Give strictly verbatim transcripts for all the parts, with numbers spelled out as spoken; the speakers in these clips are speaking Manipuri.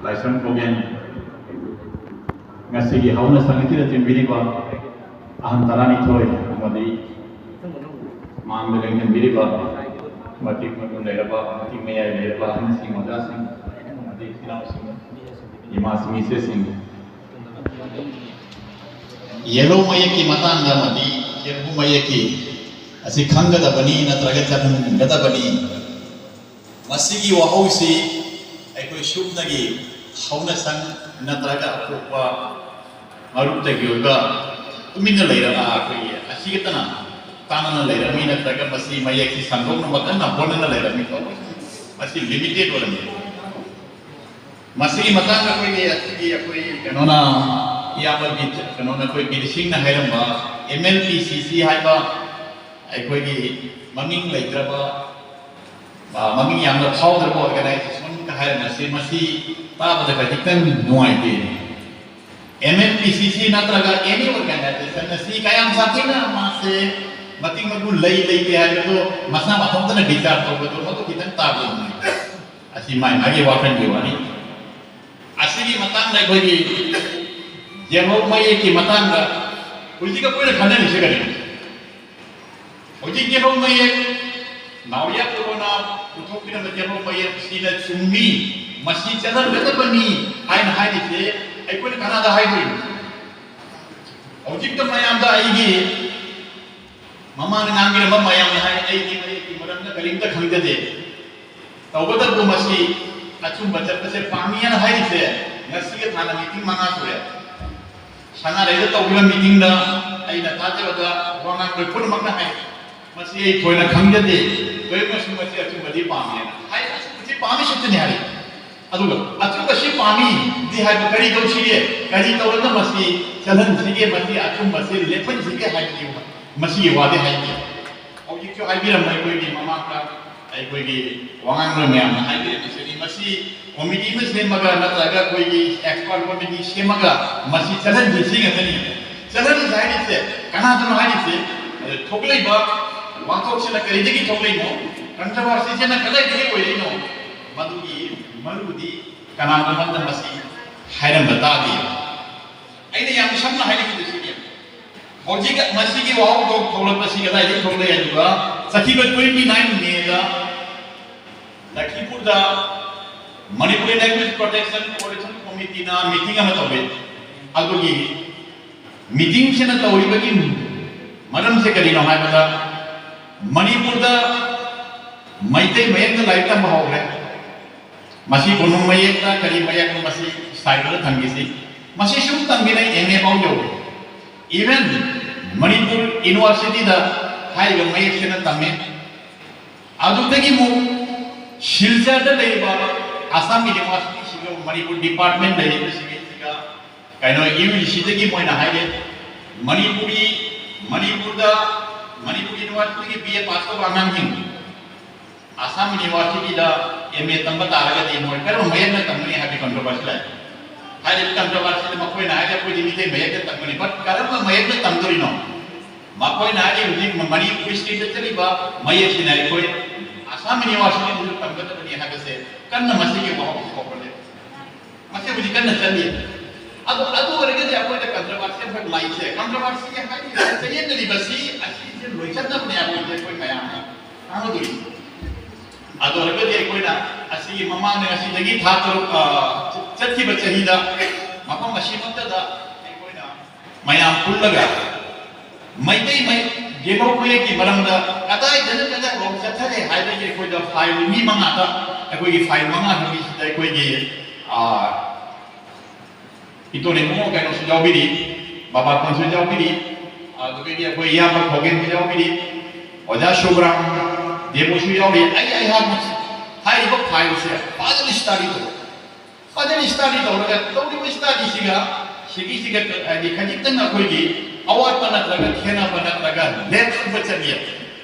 ꯂꯥꯏꯁ꯭ꯔꯝ ꯈꯣꯡꯖꯦꯜ ꯉꯁꯤꯒꯤ ꯍꯧꯅ ꯁꯪ ꯑꯁꯤꯗ ꯆꯦꯟꯕꯤꯔꯤꯕ ꯑꯍꯟ ꯇꯔꯥꯅꯤꯊꯣꯏ ꯑꯃꯗꯤ ꯃꯥꯡꯗ ꯂꯦꯡꯁꯤꯟꯕꯤꯔꯤꯕ ꯃꯇꯤꯛ ꯃꯒꯨꯟ ꯂꯩꯔꯕ, ꯃꯇꯤꯛ ꯃꯌꯥꯏ ꯂꯩꯔꯕ ꯑꯍꯟꯁꯤꯡ, ꯑꯣꯖꯥꯁꯤꯡ ꯑꯃꯗꯤ ꯏꯆꯤꯜ ꯏꯅꯥꯎꯁꯤꯡ, ꯏꯃꯥꯁꯤꯡ, ꯏꯆꯦꯁꯤꯡ, ꯌꯦꯜꯂꯣ ꯃꯌꯦꯛꯀꯤ ꯃꯇꯥꯡꯗ ꯑꯃꯗꯤ ꯌꯦꯜꯂꯣ ꯃꯌꯦꯛꯀꯤ ꯑꯁꯤ ꯈꯪꯒꯗꯕꯅꯤ ꯅꯠꯇ꯭ꯔꯒ ꯆꯠꯍꯟꯒꯗꯕꯅꯤ꯫ ꯃꯁꯤꯒꯤ ꯋꯥꯍꯧꯁꯤ ꯑꯩꯈꯣꯏ ꯁꯨꯞꯅꯒꯤ ꯍꯧꯅꯁꯪ ꯅꯠꯇ꯭ꯔꯒ ꯑꯇꯣꯞꯄ ꯃꯔꯨꯞꯇꯒꯤ ꯑꯣꯏꯕ ꯇꯨꯃꯤꯟꯅ ꯂꯩꯔꯒ ꯑꯩꯈꯣꯏꯒꯤ ꯑꯁꯤ ꯈꯛꯇꯅ ꯇꯥꯟꯅꯅ ꯂꯩꯔꯝꯃꯤ ꯅꯠꯇ꯭ꯔꯒ ꯃꯁꯤ ꯃꯌꯦꯛꯁꯤ ꯁꯟꯗꯣꯛꯅꯕ ꯀꯟꯅ ꯍꯣꯠꯅꯅ ꯂꯩꯔꯝꯃꯤ꯫ ꯃꯁꯤ ꯂꯤꯃꯤꯇꯦꯠ ꯑꯣꯏꯔꯝꯃꯤ꯫ ꯃꯁꯤꯒꯤ ꯃꯇꯥꯡꯗ ꯑꯩꯈꯣꯏꯒꯤ ꯑꯁꯤꯒꯤ ꯑꯩꯈꯣꯏ ꯀꯩꯅꯣꯅ ꯏꯌꯥꯝꯕ ꯕꯤ-, ꯀꯩꯅꯣꯅ ꯑꯩꯈꯣꯏ ꯕꯤꯔ ꯁꯤꯡꯅ ꯍꯥꯏꯔꯝꯕ ꯑꯦꯝ ꯑꯦꯜ ꯄꯤ ꯁꯤ ꯁꯤ ꯍꯥꯏꯕ ꯑꯩꯈꯣꯏꯒꯤ ꯃꯃꯤꯡ ꯂꯩꯇ꯭ꯔꯕ, ꯑ, ꯃꯃꯤꯡ ꯌꯥꯝꯅ ꯐꯥꯎꯗ꯭ꯔꯕ ꯑꯣꯔꯒꯅꯥꯏꯖꯦꯁꯟꯒ ꯍꯥꯏꯔꯝꯕꯁꯤ ꯃꯁꯤ ꯇꯥꯕꯗ ꯈꯖꯤꯛꯇꯪ ꯅꯨꯡꯉꯥꯏꯇꯦ꯫ ꯑꯦꯝ ꯑꯦꯜ ꯄꯤ ꯁꯤ ꯁꯤ ꯅꯠꯇ꯭ꯔꯒ ꯑꯦꯅꯤ ꯑꯣꯔꯒꯅꯥꯏꯖꯦꯁꯟ ꯑꯁꯤ ꯀꯌꯥꯝ ꯁꯥꯊꯤꯅ ꯃꯥꯁꯦ ꯃꯇꯤꯛ ꯃꯒꯨꯟ ꯂꯩ ꯂꯩꯇꯦ ꯍꯥꯏꯕꯗꯨ ꯃꯁꯥ ꯃꯊꯟꯇꯅ ꯕꯤꯆꯥꯔ ꯇꯧꯕꯗꯨ ꯃꯗꯨ ꯈꯤꯇꯪ ꯇꯥꯕ ꯅꯨꯡꯉꯥꯏ꯫ ꯑꯁꯤ ꯃꯥꯏ ꯃꯥꯒꯤ ꯋꯥꯈꯜꯒꯤ ꯋꯥꯅꯤ꯫ ꯑꯁꯤꯒꯤ ꯃꯇꯥꯡꯗ ꯑꯩꯈꯣꯏꯒꯤ ꯌꯦꯜꯍꯧ ꯃꯌꯦꯛꯀꯤ ꯃꯇꯥꯡꯗ ꯍꯧꯖꯤꯛ ꯑꯩꯈꯣꯏꯅ ꯈꯟꯅꯔꯤꯁꯦ ꯀꯔꯤꯅꯣ? ꯍꯧꯖꯤꯛ ꯌꯦꯜꯍꯧ ꯃꯌꯦꯛ ꯅꯥꯎꯔꯤꯌꯥ ꯀꯣꯂꯣꯅ ꯄꯨꯊꯣꯛꯄꯤꯔꯝꯕ ꯌꯦꯜꯍꯧ ꯃꯌꯦꯛ ꯁꯤꯅ ꯆꯨꯝꯃꯤ, ꯃꯁꯤ ꯆꯠꯍꯟꯒꯗꯕꯅꯤ ꯍꯥꯏꯅ ꯍꯥꯏꯔꯤꯁꯦ ꯑꯩꯈꯣꯏꯅ ꯀꯅꯥꯗ ꯍꯥꯏꯗꯣꯏꯅꯣ? ꯍꯧꯖꯤꯛꯇ ꯃꯌꯥꯝꯗ ꯑꯩꯒꯤ ꯃꯃꯥꯡꯗ ꯉꯥꯡꯕꯤꯔꯝꯕ ꯃꯌꯥꯝꯅ ꯍꯥꯏ, "ꯑꯩꯗꯤ ꯃꯌꯦꯛꯀꯤ ꯃꯔꯝꯗ ꯀꯔꯤꯝꯇ ꯈꯪꯖꯗꯦ꯫ ꯇꯧꯕꯇꯕꯨ ꯃꯁꯤ ꯑꯆꯨꯝꯕ ꯆꯠꯄꯁꯦ ꯄꯥꯝꯃꯤ" ꯍꯥꯏꯅ ꯍꯥꯏꯔꯤꯁꯦ ꯉꯁꯤꯒ ꯊꯥꯅ ꯃꯤꯇꯤꯡ ꯃꯉꯥ ꯁꯨꯔꯦ꯫ ꯁꯉꯥꯏꯗ ꯇꯧꯈꯤꯕ ꯃꯤꯇꯤꯡꯗ ꯑꯩꯅ ꯇꯥꯖꯕꯗ ꯋꯥ ꯉꯥꯡꯕ ꯄꯨꯝꯅꯃꯛꯅ ꯍꯥꯏ, "ꯃꯁꯤ ꯑꯩ ꯊꯣꯏꯅ ꯈꯪꯖꯗꯦ, ꯀꯔꯤꯒꯨꯝꯕꯁꯨ ꯃꯁꯤ ꯑꯆꯨꯝꯕꯗꯤ ꯄꯥꯝꯃꯤ" ꯍꯥꯏꯅ ꯍꯥꯏ꯫ ꯑꯆꯨꯝꯕꯁꯤ ꯄꯥꯝꯃꯤ ꯁꯨꯠꯇꯅꯤ ꯍꯥꯏꯔꯤ꯫ ꯑꯗꯨꯒ ꯑꯆꯨꯝꯕꯁꯤ ꯄꯥꯝꯃꯤꯗꯤ ꯍꯥꯏꯕ ꯀꯔꯤ ꯇꯧꯁꯤꯒꯦ, ꯀꯔꯤ ꯇꯧꯔꯒ ꯃꯁꯤ ꯆꯠꯍꯟꯁꯤꯒꯦ, ꯃꯁꯤ ꯑꯆꯨꯝꯕꯁꯤ ꯂꯦꯞꯍꯟꯁꯤꯒꯦ ꯍꯥꯏꯕꯒꯤ ꯃꯁꯤꯒꯤ ꯋꯥꯗꯤ ꯍꯥꯏꯗꯦ꯫ ꯍꯧꯖꯤꯛꯁꯨ ꯍꯥꯏꯕꯤꯔꯝꯕ ꯑꯩꯈꯣꯏꯒꯤ ꯃꯃꯥꯡꯗ ꯑꯩꯈꯣꯏꯒꯤ ꯋꯥꯉꯥꯡꯂꯣꯏ ꯃꯌꯥꯝꯅ ꯍꯥꯏꯕꯤꯔꯝꯃꯤꯁꯤꯅꯤ꯫ ꯃꯁꯤ ꯀꯣꯃꯤꯇꯤ ꯑꯃ ꯁꯦꯝꯃꯒ ꯅꯠꯇ꯭ꯔꯒ ꯑꯩꯈꯣꯏꯒꯤ ꯑꯦꯛꯁꯄꯔꯠ ꯀꯣꯃꯤꯇꯤ ꯁꯦꯝꯃꯒ ꯃꯁꯤ ꯆꯠꯍꯟꯁꯤ ꯁꯤ ꯉꯥꯛꯇꯅꯤ꯫ ꯆꯠꯍꯟꯁꯤ ꯍꯥꯏꯔꯤꯁꯦ ꯀꯅꯥꯗꯅꯣ ꯍꯥꯏꯔꯤꯁꯦ? ꯑꯗ ꯊꯣꯛꯂꯛꯏꯕ ꯋꯥꯊꯣꯛꯁꯤꯅ ꯀꯔꯤꯗꯒꯤ ꯊꯣꯛꯂꯛꯏꯅꯣ? ꯀꯟꯇ꯭ꯔꯣꯚꯔꯁꯤꯁꯤꯅ ꯀꯗꯥꯏꯗꯒꯤ ꯑꯣꯏꯔꯛꯏꯅꯣ? ꯑꯗꯨꯒꯤ ꯃꯔꯨꯗꯤ ꯀꯅꯥꯒꯨꯝꯕ ꯑꯃꯅ ꯃꯁꯤ ꯍꯥꯏꯔꯝꯕ ꯇꯥꯗꯦ꯫ ꯑꯩꯅ ꯌꯥꯝ ꯁꯝꯅ ꯍꯥꯏꯅꯤꯡꯉꯤꯗꯨ ꯁꯤꯅꯤ꯫ ꯍꯧꯖꯤꯛ ꯃꯁꯤꯒꯤ ꯋꯥꯍꯧꯗꯣꯛ ꯊꯣꯛꯂꯛꯄꯁꯤ ꯀꯗꯥꯏꯗꯒꯤ ꯊꯣꯛꯂꯛꯑꯦ ꯍꯥꯏꯕ, ꯆꯠꯈꯤꯕ twenty nine ꯃꯦꯗ ꯂꯈꯤꯄꯨꯔꯗ Manipuri Language Protection Coalition Committeeꯅ meeting ꯑꯃ ꯇꯧꯋꯦ꯫ ꯑꯗꯨꯒꯤ meetingꯁꯤꯅ ꯇꯧꯔꯤꯕꯒꯤ ꯃꯔꯝꯁꯦ ꯀꯔꯤꯅꯣ ꯍꯥꯏꯕꯗ, ꯃꯅꯤꯄꯨꯔꯗ ꯃꯩꯇꯩ ꯃꯌꯦꯛꯇ ꯂꯥꯏꯔꯤꯛ ꯇꯝꯕ ꯍꯧꯈ꯭ꯔꯦ꯫ ꯃꯁꯤ ꯀꯣꯅꯨꯡ ꯃꯌꯦꯛꯇ ꯀꯔꯤ ꯃꯌꯦꯛꯅꯣ, ꯃꯁꯤ ꯁꯥꯏꯠꯇ ꯊꯝꯈꯤꯁꯤ꯫ ꯃꯁꯤ ꯁꯨꯝ ꯇꯝꯈꯤꯅ M A ꯐꯥꯎ ꯌꯧꯔꯦ꯫ Even ꯃꯅꯤꯄꯨꯔ Universityꯗ ꯍꯥꯏꯔꯤꯕ ꯃꯌꯦꯛꯁꯤꯅ ꯇꯝꯃꯦ꯫ ꯑꯗꯨꯗꯒꯤ ꯑꯃꯨꯛ ꯁꯤꯜꯆꯔꯗ ꯂꯩꯔꯤꯕ ꯑꯁꯥꯝ Universityꯁꯤꯒ ꯃꯅꯤꯄꯨꯔ department ꯂꯩꯔꯤꯕꯁꯤꯒ ꯀꯩꯅꯣ UGCꯗꯒꯤ ꯃꯣꯏꯅ ꯍꯥꯏꯔꯦ, ꯃꯅꯤꯄꯨꯔꯤ, ꯃꯅꯤꯄꯨꯔꯗ, ꯃꯅꯤꯄꯨꯔ Universityꯒꯤ B A pass ꯇꯧꯕ ꯑꯉꯥꯡꯁꯤꯡ ꯑꯁꯥꯝ Universityꯗ M A ꯇꯝꯕ ꯇꯥꯔꯒꯗꯤ ꯃꯣꯏ ꯀꯔꯝꯕ ꯃꯌꯦꯛꯅ ꯇꯝꯒꯅꯤ ꯍꯥꯏꯕꯒꯤ controversy ꯂꯥꯛꯑꯦ꯫ ꯍꯥꯏꯔꯤꯕ controversyꯗ ꯃꯈꯣꯏꯅ ꯍꯥꯏꯔꯦ, ꯑꯩꯈꯣꯏꯗꯤ ꯃꯤꯇꯩ ꯃꯌꯦꯛꯇ ꯇꯝꯒꯅꯤ꯫ But ꯀꯔꯝꯕ ꯃꯌꯦꯛꯇ ꯇꯝꯗꯣꯔꯤꯅꯣ? ꯃꯈꯣꯏꯅ ꯍꯥꯏꯔꯤ, ꯍꯧꯖꯤꯛ ꯃꯅꯤꯄꯨꯔ stateꯇ ꯆꯠꯂꯤꯕ ꯃꯌꯦꯛꯁꯤꯅ ꯑꯩꯈꯣꯏ ꯑꯁꯥꯝ Universityꯗꯁꯨ ꯇꯝꯒꯗꯕꯅꯤ ꯍꯥꯏꯕꯁꯦ ꯀꯟꯅ ꯃꯁꯤꯒꯤ ꯋꯥꯍꯪ ꯊꯣꯛꯄꯅꯦ꯫ ꯃꯁꯤ ꯍꯧꯖꯤꯛ ꯀꯟꯅ ꯆꯠꯂꯤ꯫ ꯑꯗꯣ ꯑꯗꯨ ꯑꯣꯏꯔꯒꯗꯤ ꯑꯩꯈꯣꯏꯗ controversy ꯑꯃꯈꯛ ꯂꯥꯛꯏꯁꯦ, controversy ꯍꯥꯏꯔꯤꯕ ꯆꯌꯦꯠꯅꯔꯤꯕꯁꯤ ꯑꯁꯤꯁꯦ ꯂꯣꯏꯁꯤꯟꯅꯕꯅꯦ ꯑꯩꯈꯣꯏꯁꯦ, ꯑꯩꯈꯣꯏ ꯃꯌꯥꯝꯅ ꯈꯪꯒꯗꯣꯏꯁꯦ꯫ ꯑꯗꯨ ꯑꯣꯏꯔꯒꯗꯤ ꯑꯩꯈꯣꯏꯅ ꯑꯁꯤꯒꯤ ꯃꯃꯥꯡꯗ ꯉꯁꯤꯗꯒꯤ ꯊꯥ ꯇꯔꯨꯛ, ꯑ, ꯆꯠꯈꯤꯕ ꯆꯍꯤꯗ ꯃꯐꯝ ꯑꯁꯤꯃꯛꯇꯗ ꯑꯩꯈꯣꯏꯅ ꯃꯌꯥꯝ ꯄꯨꯜꯂꯒ ꯃꯩꯇꯩ ꯃꯌꯦꯛ, ꯌꯦꯛꯂꯧ ꯃꯌꯦꯛꯀꯤ ꯃꯔꯝꯗ ꯀꯗꯥꯏꯗꯅ ꯀꯗꯥꯏꯐꯥꯎ ꯆꯠꯊꯔꯦ ꯍꯥꯏꯕꯒꯤ ꯑꯩꯈꯣꯏꯗ file ꯃꯤ ꯃꯉꯥꯗ, ꯑꯩꯈꯣꯏꯒꯤ file ꯃꯉꯥ ꯊꯝꯃꯤꯁꯤꯗ ꯑꯩꯈꯣꯏꯒꯤ, ꯑ, ꯏꯇꯣꯟ ꯏꯕꯨꯡꯉꯣ ꯀꯩꯅꯣꯁꯨ ꯌꯥꯎꯕꯤꯔꯤ, ꯕꯕꯥꯇꯣꯟꯁꯨ ꯌꯥꯎꯕꯤꯔꯤ, ꯑꯗꯨꯗꯒꯤ ꯑꯩꯈꯣꯏ ꯏꯌꯥꯝꯕ ꯈꯣꯒꯦꯟꯁꯨ ꯌꯥꯎꯕꯤꯔꯤ, ꯑꯣꯖꯥ ꯁꯨꯕ꯭ꯔꯥꯝ ꯗꯦꯕꯣꯁꯨ ꯌꯥꯎꯔꯤ꯫ ꯑꯩ, ꯑꯩꯍꯥꯛ ꯍꯥꯏꯔꯤꯕ fileꯁꯦ ꯐꯖꯅ study ꯇꯧ꯫ ꯐꯖꯅ study ꯇꯧꯔꯒ ꯇꯧꯔꯤꯕ studyꯁꯤꯒ ꯁꯤꯒꯤꯁꯤꯒ ꯍꯥꯏꯗꯤ ꯈꯖꯤꯛꯇꯪ ꯑꯩꯈꯣꯏꯒꯤ ꯑꯋꯥꯠꯄ ꯅꯠꯇ꯭ꯔꯒ ꯈꯦꯠꯅꯕ ꯅꯠꯇ꯭ꯔꯒ ꯂꯦꯞꯄ ꯆꯠꯂꯤ꯫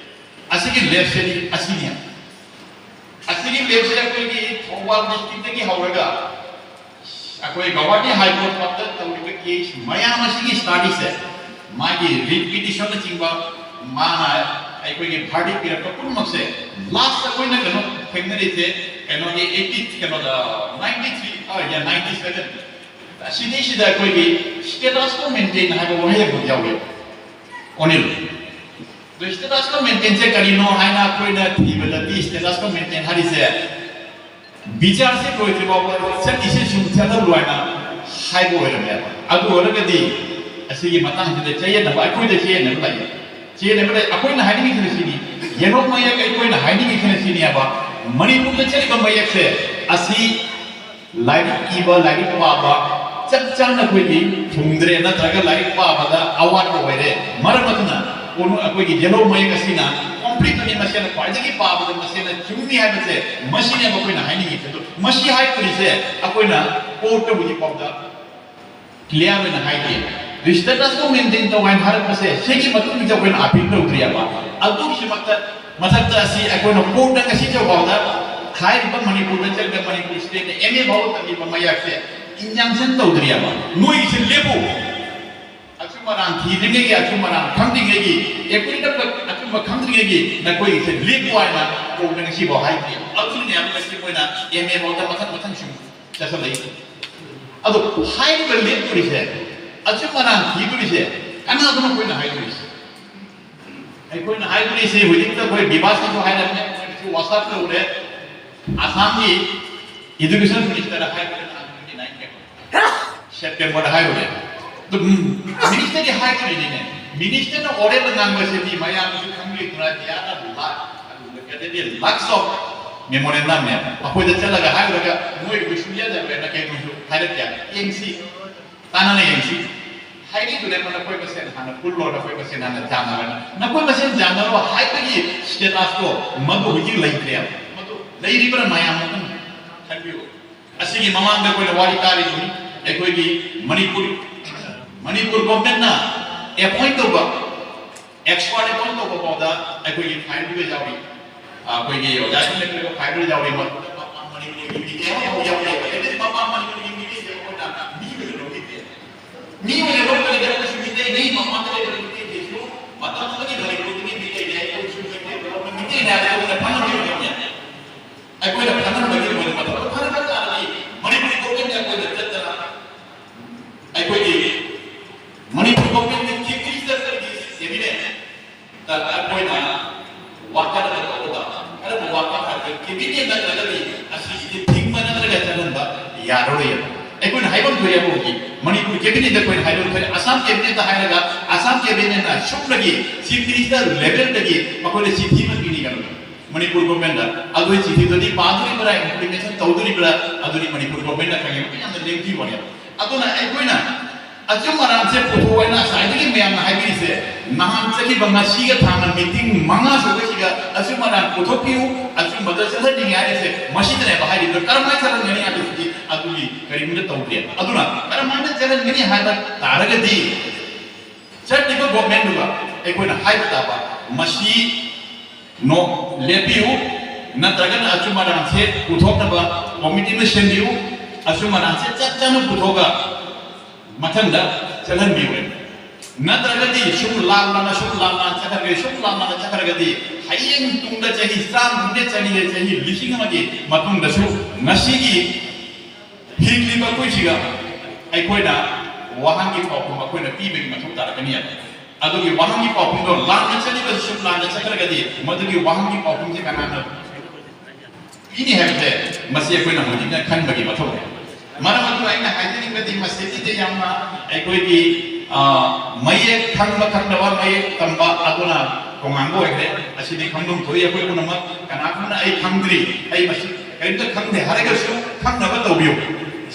ꯑꯁꯤꯒꯤ ꯂꯦꯞꯁꯤꯗꯤ ꯑꯁꯤꯅꯤ꯫ ꯑꯁꯤꯒꯤ ꯂꯦꯞꯁꯦ ꯑꯩꯈꯣꯏꯒꯤ ꯊꯧꯕꯥꯜ districtꯇꯒꯤ ꯍꯧꯔꯒ ꯑꯩꯈꯣꯏ ꯒꯧꯍꯥꯇꯤ High Court ꯐꯥꯎꯗ ꯇꯧꯔꯤꯕ case ꯃꯌꯥꯝ ꯑꯁꯤꯒꯤ studyꯁꯦ, ꯃꯥꯒꯤ writ petitionꯅꯆꯤꯡꯕ, ꯃꯥꯅ ꯑꯩꯈꯣꯏꯒꯤ verdict ꯄꯤꯔꯛꯄ ꯄꯨꯝꯅꯃꯛꯁꯦ, last ꯑꯩꯈꯣꯏꯅ ꯀꯩꯅꯣ ꯊꯦꯡꯅꯔꯤꯁꯦ, ꯀꯩꯅꯣꯒꯤ eighty, ꯀꯩꯅꯣꯗ, ninety three, ꯑ, yeah, ninety seven, ꯑꯁꯤꯅꯤꯁꯤꯗ ꯑꯩꯈꯣꯏꯒꯤ status quo maintain ꯍꯥꯏꯕ ꯋꯥꯍꯩ ꯑꯃ ꯌꯥꯎꯋꯦ, ꯑꯣꯅꯤꯜ꯫ ꯑꯗꯣ status quo maintainꯁꯦ ꯀꯔꯤꯅꯣ ꯍꯥꯏꯅ ꯑꯩꯈꯣꯏꯅ ꯊꯤꯕꯗꯗꯤ, status quo maintain ꯍꯥꯏꯔꯤꯁꯦ ꯕꯤꯆꯥꯔꯁꯦ ꯂꯣꯏꯗ꯭ꯔꯤ ꯐꯥꯎꯕ ꯆꯠꯂꯤꯁꯦ ꯁꯨꯝ ꯆꯠꯍꯜꯂꯨ ꯍꯥꯏꯅ ꯍꯥꯏꯕ ꯑꯣꯏꯔꯝꯃꯦꯕ꯫ ꯑꯗꯨ ꯑꯣꯏꯔꯒꯗꯤ ꯑꯁꯤꯒꯤ ꯃꯇꯥꯡꯁꯤꯗ ꯆꯌꯦꯠꯅꯕ, ꯑꯩꯈꯣꯏꯗ ꯆꯌꯦꯠꯅꯕ ꯂꯩ꯫ ꯆꯌꯦꯠꯅꯕ ꯂꯩ꯫ ꯑꯩꯈꯣꯏꯅ ꯍꯥꯏꯅꯤꯡꯉꯤꯁꯤꯅ ꯁꯤꯅꯤ, ꯌꯦꯔꯣꯛ ꯃꯌꯦꯛ ꯑꯩꯈꯣꯏꯅ ꯍꯥꯏꯅꯤꯡꯉꯤꯁꯤꯅ ꯁꯤꯅꯤ ꯍꯥꯏꯕ, ꯃꯅꯤꯄꯨꯔꯗ ꯆꯠꯂꯤꯕ ꯃꯌꯦꯛꯁꯦ ꯑꯁꯤ ꯂꯥꯏꯔꯤꯛ ꯏꯕ, ꯂꯥꯏꯔꯤꯛ ꯄꯥꯕ ꯆꯞ ꯆꯥꯅ ꯑꯩꯈꯣꯏꯒꯤ ꯊꯨꯡꯗ꯭ꯔꯦ, ꯅꯠꯇ꯭ꯔꯒ ꯂꯥꯏꯔꯤꯛ ꯄꯥꯕꯗ ꯑꯋꯥꯠꯄ ꯑꯣꯏꯔꯦ꯫ ꯃꯔꯝ ꯑꯗꯨꯅ ꯀꯣꯅꯨ-, ꯑꯩꯈꯣꯏꯒꯤ ꯌꯦꯜꯂꯣ ꯃꯌꯦꯛ ꯑꯁꯤꯅ ꯀꯣꯝꯄ꯭ꯂꯤꯠ ꯑꯅꯤ ꯃꯁꯦꯟꯅ ꯈ꯭ꯋꯥꯏꯗꯒꯤ ꯄꯥꯕꯗ ꯃꯁꯦꯟꯅ ꯆꯨꯝꯃꯤ ꯍꯥꯏꯕꯁꯦ ꯃꯁꯤꯅꯦꯕ ꯑꯩꯈꯣꯏꯅ ꯍꯥꯏꯅꯤꯡꯉꯤꯁꯦ꯫ ꯑꯗꯣ ꯃꯁꯤ ꯍꯥꯏꯗꯣꯔꯤꯁꯦ ꯑꯩꯈꯣꯏꯅ ꯀꯣꯔꯠꯇ ꯍꯧꯖꯤꯛ ꯐꯥꯎꯗ ꯀ꯭ꯂꯤꯌꯥꯔ ꯑꯣꯏꯅ ꯍꯥꯏꯗꯦ꯫ ꯁ꯭ꯇꯦꯇꯁ ꯀꯣ ꯃꯦꯟꯇꯦꯟ ꯇꯧ ꯍꯥꯏꯅ ꯍꯥꯏꯔꯛꯄꯁꯦ ꯁꯤꯒꯤ ꯃꯇꯨꯡꯗ ꯑꯩꯈꯣꯏꯅ ꯑꯄꯤꯜ ꯇꯧꯗ꯭ꯔꯤꯑꯕ꯫ ꯑꯗꯨꯒꯤꯗꯃꯛꯇ ꯃꯊꯛꯇ ꯑꯁꯤ ꯑꯩꯈꯣꯏꯅ ꯀꯣꯔꯠꯇ ꯉꯁꯤ ꯐꯥꯎꯕꯗ ꯍꯥꯏꯔꯤꯕ ꯃꯅꯤꯄꯨꯔꯗ ꯆꯠꯂꯤꯕ ꯃꯅꯤꯄꯨꯔ ꯁ꯭ꯇꯦꯠꯇ ꯑꯦꯝ ꯑꯦ ꯐꯥꯎꯕ ꯇꯝꯂꯤꯕ ꯃꯌꯥꯝꯁꯦ ꯏꯟꯖꯪꯁꯟ ꯇꯧꯗ꯭ꯔꯤꯑꯕ꯫ ꯅꯣꯏꯒꯤꯁꯦ ꯂꯦꯞꯄꯨ꯫ ꯑꯆꯨꯝ ꯑꯔꯥꯟ ꯊꯤꯗ꯭ꯔꯤꯉꯩꯒꯤ, ꯑꯆꯨꯝ ꯑꯔꯥꯟ ꯈꯪꯗ꯭ꯔꯤꯉꯩꯒꯤ, ꯑꯦꯀꯨꯔꯤꯗ ꯑꯆꯨꯝꯕ ꯈꯪꯗ꯭ꯔꯤꯉꯩꯒꯤ ꯅꯈꯣꯏꯒꯤꯁꯦ ꯂꯦꯞꯄꯨ ꯍꯥꯏꯅ ꯀꯣꯔꯠꯅ ꯉꯁꯤꯐꯥꯎ ꯍꯥꯏꯗ꯭ꯔꯤ꯫ ꯑꯗꯨꯅꯅꯦ ꯉꯁꯤ ꯃꯣꯏꯅ ꯑꯦꯝ ꯑꯦ ꯐꯥꯎꯗ ꯃꯊꯪ ꯃꯊꯪ ꯁꯨꯝ ꯆꯠꯁꯜꯂꯛꯏ꯫ ꯑꯗꯣ ꯍꯥꯏꯔꯤꯕ ꯂꯦꯞꯇꯣꯔꯤꯁꯦ, ꯑꯆꯨꯝ ꯑꯔꯥꯟ ꯊꯤꯗꯣꯔꯤꯁꯦ ꯀꯅꯥꯗꯅꯣ ꯑꯩꯈꯣꯏꯅ ꯍꯥꯏꯗꯣꯔꯤꯁꯦ? ꯑꯩꯈꯣꯏꯅ ꯍꯥꯏꯗꯣꯔꯤꯁꯦ ꯍꯧꯖꯤꯛꯇ ꯑꯩꯈꯣꯏ ꯕꯤꯕꯥꯁꯅꯁꯨ ꯍꯥꯏꯔꯕꯅꯦ, ꯑꯩꯈꯣꯏꯅꯁꯨ ꯋꯥꯁꯞ ꯇꯧꯔꯦ꯫ ꯑꯁꯥꯝꯒꯤ education minister ꯍꯥꯏꯕꯗꯨꯅ ꯉꯥꯡꯕꯒꯤ ꯅꯥꯏꯟ ꯁꯦꯞꯇꯦꯝꯕꯔꯗ ꯍꯥꯏꯔꯨꯔꯦ꯫ ꯑꯗꯨ, ꯎꯝ, ꯃꯤꯅꯤꯁꯇꯔꯗꯤ ꯍꯥꯏꯗꯣꯔꯤꯅꯤꯅꯦ꯫ ꯃꯤꯅꯤꯁꯇꯔꯅ ꯑꯣꯔꯦꯜꯗ ꯉꯥꯡꯕꯁꯤꯗꯤ ꯃꯌꯥꯝꯅꯁꯨ ꯈꯪꯕꯤꯗ꯭ꯔꯥ, ꯗꯤꯌꯥꯅ ꯂꯥꯛ, ꯑꯗꯨꯗꯒꯤ ꯂꯥꯛꯁ ꯑꯣꯐ ꯃꯦꯃꯣꯔꯦꯟꯗꯝꯅꯦ꯫ ꯑꯩꯈꯣꯏꯗ ꯆꯠꯂꯒ ꯍꯥꯏꯔꯨꯔꯒ ꯃꯣꯏꯒꯤꯗꯨ ꯁꯨꯡꯌꯥ ꯌꯥꯔꯣꯏꯅ ꯀꯩꯅꯣꯁꯨ ꯍꯥꯏꯔꯛꯀꯦ꯫ ꯌꯦꯡꯁꯤ, ꯇꯥꯟꯅꯅ ꯌꯦꯡꯁꯤ꯫ ꯍꯥꯏꯔꯤꯗꯨꯅꯦ, ꯅꯈꯣꯏ ꯃꯁꯦꯟ ꯍꯥꯟꯅ ꯄꯨꯜꯂꯣ, ꯅꯈꯣꯏ ꯃꯁꯦꯟ ꯍꯥꯟꯅ ꯌꯥꯅꯔꯅꯤ꯫ ꯅꯈꯣꯏ ꯃꯁꯦꯟ ꯌꯥꯅꯔꯣ ꯍꯥꯏꯕꯒꯤ ꯁ꯭ꯇꯦꯇꯁꯇꯣ ꯃꯗꯨ ꯍꯧꯖꯤꯛ ꯂꯩꯇ꯭ꯔꯦꯕ꯫ ꯃꯗꯨ ꯂꯩꯔꯤꯕ꯭ꯔꯥ ꯃꯌꯥꯝ ꯑꯃꯨꯛꯇꯪ ꯈꯟꯕꯤꯌꯨ꯫ ꯑꯁꯤꯒꯤ ꯃꯃꯥꯡꯗ ꯑꯩꯈꯣꯏꯅ ꯋꯥꯔꯤ ꯇꯥꯔꯤꯗꯨꯅꯤ, ꯑꯩꯈꯣꯏꯒꯤ ꯃꯅꯤꯄꯨꯔ, ꯃꯅꯤꯄꯨꯔ ꯒꯣꯔꯃꯦꯟꯅ ꯑꯦꯄꯣꯏꯟ ꯇꯧꯕ, ꯑꯦꯛꯁꯄꯔꯠ ꯑꯦꯄꯣꯏꯟ ꯇꯧꯕ ꯐꯥꯎꯗ ꯑꯩꯈꯣꯏꯒꯤ ꯐꯥꯏꯜꯗꯨꯗ ꯌꯥꯎꯔꯤ꯫ ꯑꯩꯈꯣꯏꯒꯤ ꯑꯣꯖꯥꯁꯤꯡꯅ ꯄꯤꯔꯛꯄ ꯐꯥꯏꯜꯗꯨꯗ ꯌꯥꯎꯔꯤ꯫ ꯃꯗꯨꯗ ꯃꯄꯥꯟ ꯃꯅꯤꯄꯨꯔꯒꯤ ꯃꯤꯗꯤ ꯑꯃꯐꯥꯎ ꯌꯥꯎꯗꯦ꯫ ꯑꯦꯠꯂꯤꯁ ꯃꯄꯥꯟ ꯃꯅꯤꯄꯨꯔꯒꯤ ꯃꯤꯗꯤ ꯑꯩꯈꯣꯏꯅ ꯃꯤ ꯑꯣꯏꯅ ꯂꯧꯕꯤꯗꯦ꯫ ꯃꯤ ꯑꯣꯏꯅ ꯂꯧꯗ꯭ꯔꯒꯗꯤ ꯑꯩꯈꯣꯏꯁꯨ ꯃꯤꯇꯩꯅꯤ, ꯃꯄꯥꯟꯗ ꯂꯩꯕ ꯃꯤꯇꯩꯁꯤꯁꯨ ꯃꯇꯝ ꯑꯃꯒꯤ ꯃꯅꯤꯄꯨꯔꯗꯒꯤ ꯃꯤꯇꯩꯅꯤ꯫ ꯑꯩꯈꯣꯏ ꯌꯥꯔꯔꯣꯏꯌꯦꯕ꯫ ꯑꯩꯈꯣꯏꯅ ꯍꯥꯏꯐꯝ ꯊꯣꯛꯑꯦꯕ꯫ ꯍꯧꯖꯤꯛ ꯃꯅꯤꯄꯨꯔ cabinet ꯗ ꯑꯩꯈꯣꯏꯅ ꯍꯥꯏꯐꯝ ꯊꯣꯛꯑꯦ, ꯑꯁꯥꯝ cabinet ꯇ ꯍꯥꯏꯔꯒ ꯑꯁꯥꯝ cabinet ꯅ ꯁꯨꯞꯅꯒꯤ chief minister level ꯗꯒꯤ ꯃꯈꯣꯏꯗ ꯆꯤꯊꯤ ꯑꯃ ꯄꯤꯅꯤ ꯀꯩꯅꯣ, ꯃꯅꯤꯄꯨꯔ government ꯗ꯫ ꯑꯗꯨꯒꯤ ꯆꯤꯊꯤꯗꯨꯗꯤ ꯄꯥꯗꯣꯔꯤꯕ꯭ꯔꯥ, implementation ꯇꯧꯗꯣꯔꯤꯕ꯭ꯔꯥ, ꯑꯗꯨꯗꯤ ꯃꯅꯤꯄꯨꯔ government ꯅ ꯈꯪꯉꯦ꯫ ꯌꯥꯝꯅ lengthy ꯋꯥꯅꯦꯕ꯫ ꯑꯗꯨꯅ ꯑꯩꯈꯣꯏꯅ ꯑꯆꯨꯝ ꯑꯔꯥꯟꯁꯦ ꯄꯨꯊꯣꯛꯑꯣ ꯍꯥꯏꯅ ꯉꯁꯥꯏꯗꯒꯤ ꯃꯌꯥꯝꯅ ꯍꯥꯏꯕꯤꯔꯤꯁꯦ, ꯅꯍꯥꯟ ꯆꯠꯈꯤꯕ ꯉꯁꯤꯒ ꯊꯥꯡꯅ meeting ꯃꯉꯥ ꯁꯨꯕꯁꯤꯒ ꯑꯆꯨꯝ ꯑꯔꯥꯟ ꯄꯨꯊꯣꯛꯄꯤꯌꯨ, ꯑꯆꯨꯝꯕꯗ ꯆꯠꯍꯟꯅꯤꯡꯉꯦ ꯍꯥꯏꯔꯤꯁꯦ ꯃꯁꯤꯗꯅꯦꯕ ꯍꯥꯏꯔꯤꯕ꯫ ꯀꯔꯝꯍꯥꯏꯅ ꯆꯠꯍꯟꯒꯅꯤ ꯍꯥꯏꯕꯁꯤꯗꯤ ꯑꯗꯨꯒꯤ ꯀꯔꯤꯒꯨꯝꯕ ꯇꯧꯗꯦ꯫ ꯑꯗꯨꯅ ꯀꯔꯝꯍꯥꯏꯅ ꯆꯠꯍꯟꯒꯅꯤ ꯍꯥꯏꯕ ꯇꯥꯔꯒꯗꯤ, ꯆꯠꯂꯤꯕ government ꯗꯨꯒ ꯑꯩꯈꯣꯏꯅ ꯍꯥꯏꯕ ꯇꯥꯕ, ꯃꯁꯤ ꯅꯣ ꯂꯦꯞꯄꯤꯌꯨ, ꯅꯠꯇ꯭ꯔꯒꯅ ꯑꯆꯨꯝ ꯑꯔꯥꯟꯁꯦ ꯄꯨꯊꯣꯛꯅꯕ committee ꯑꯃ ꯁꯦꯝꯕꯤꯌꯨ, ꯑꯆꯨꯝ ꯑꯔꯥꯟꯁꯦ ꯆꯞ ꯆꯥꯅ ꯄꯨꯊꯣꯛꯑꯒ ꯃꯊꯪꯗ ꯆꯠꯍꯟꯕꯤꯌꯨ꯫ ꯅꯠꯇ꯭ꯔꯒꯗꯤ ꯁꯨꯝ ꯂꯥꯟ ꯂꯥꯟꯅ, ꯁꯨꯝ ꯂꯥꯟ ꯂꯥꯟꯅ ꯆꯠꯈ꯭ꯔꯒꯗꯤ, ꯁꯨꯝ ꯂꯥꯟ ꯂꯥꯟꯅ ꯆꯠꯈ꯭ꯔꯒꯗꯤ, ꯍꯌꯦꯡ ꯇꯨꯡꯗ ꯆꯍꯤ ꯆꯥꯝꯃ, ꯆꯅꯤ, ꯆꯍꯤ ꯂꯤꯁꯤꯡ ꯑꯃꯒꯤ ꯃꯇꯨꯡꯗꯁꯨ ꯉꯁꯤꯒꯤ ꯍꯤꯡꯂꯤꯕ ꯑꯩꯈꯣꯏꯁꯤꯒ ꯑꯩꯈꯣꯏꯅ ꯋꯥꯍꯪꯒꯤ ꯄꯥꯎꯈꯨꯝ ꯑꯩꯈꯣꯏꯅ ꯄꯤꯕꯒꯤ ꯃꯊꯧ ꯇꯥꯔꯛꯀꯅꯤ ꯍꯥꯏꯕ꯫ ꯑꯗꯨꯒꯤ ꯋꯥꯍꯪꯒꯤ ꯄꯥꯎꯈꯨꯝꯗꯣ ꯂꯥꯟꯅ ꯆꯠꯂꯤꯕꯁꯨ ꯁꯨꯝ ꯂꯥꯟꯅ ꯆꯠꯈ꯭ꯔꯒꯗꯤ, ꯃꯗꯨꯒꯤ ꯋꯥꯍꯪꯒꯤ ꯄꯥꯎꯈꯨꯝꯁꯦ ꯀꯅꯥꯅ ꯄꯤꯅꯤ ꯍꯥꯏꯕꯁꯦ ꯃꯁꯤ ꯑꯩꯈꯣꯏꯅ ꯍꯧꯖꯤꯛꯅ ꯈꯟꯕꯒꯤ ꯃꯊꯧ ꯂꯩ꯫ ꯃꯔꯝ ꯑꯗꯨꯅ ꯑꯩꯅ ꯍꯥꯏꯖꯅꯤꯡꯕꯗꯤ, ꯃꯁꯤꯗꯤ ꯌꯥꯝꯅ ꯑꯩꯈꯣꯏꯒꯤ, ꯑ, ꯃꯌꯦꯛ ꯈꯪꯕ ꯈꯪꯗꯕ, ꯃꯌꯦꯛ ꯇꯝꯕ ꯑꯗꯨꯅ ꯇꯣꯉꯥꯟꯕ ꯑꯣꯏꯈ꯭ꯔꯦ꯫ ꯑꯁꯤꯗꯤ ꯈꯪꯐꯝ ꯊꯣꯛꯏ ꯑꯩꯈꯣꯏ ꯄꯨꯝꯅꯃꯛ꯫ ꯀꯅꯥꯒꯨꯝꯕꯅ "ꯑꯩ ꯈꯪꯗ꯭ꯔꯤ, ꯑꯩ ꯃꯁꯤ ꯀꯔꯤꯝꯇ ꯈꯪꯗꯦ" ꯍꯥꯏꯔꯒꯁꯨ ꯈꯪꯅꯕ ꯇꯧꯕꯤꯌꯨ꯫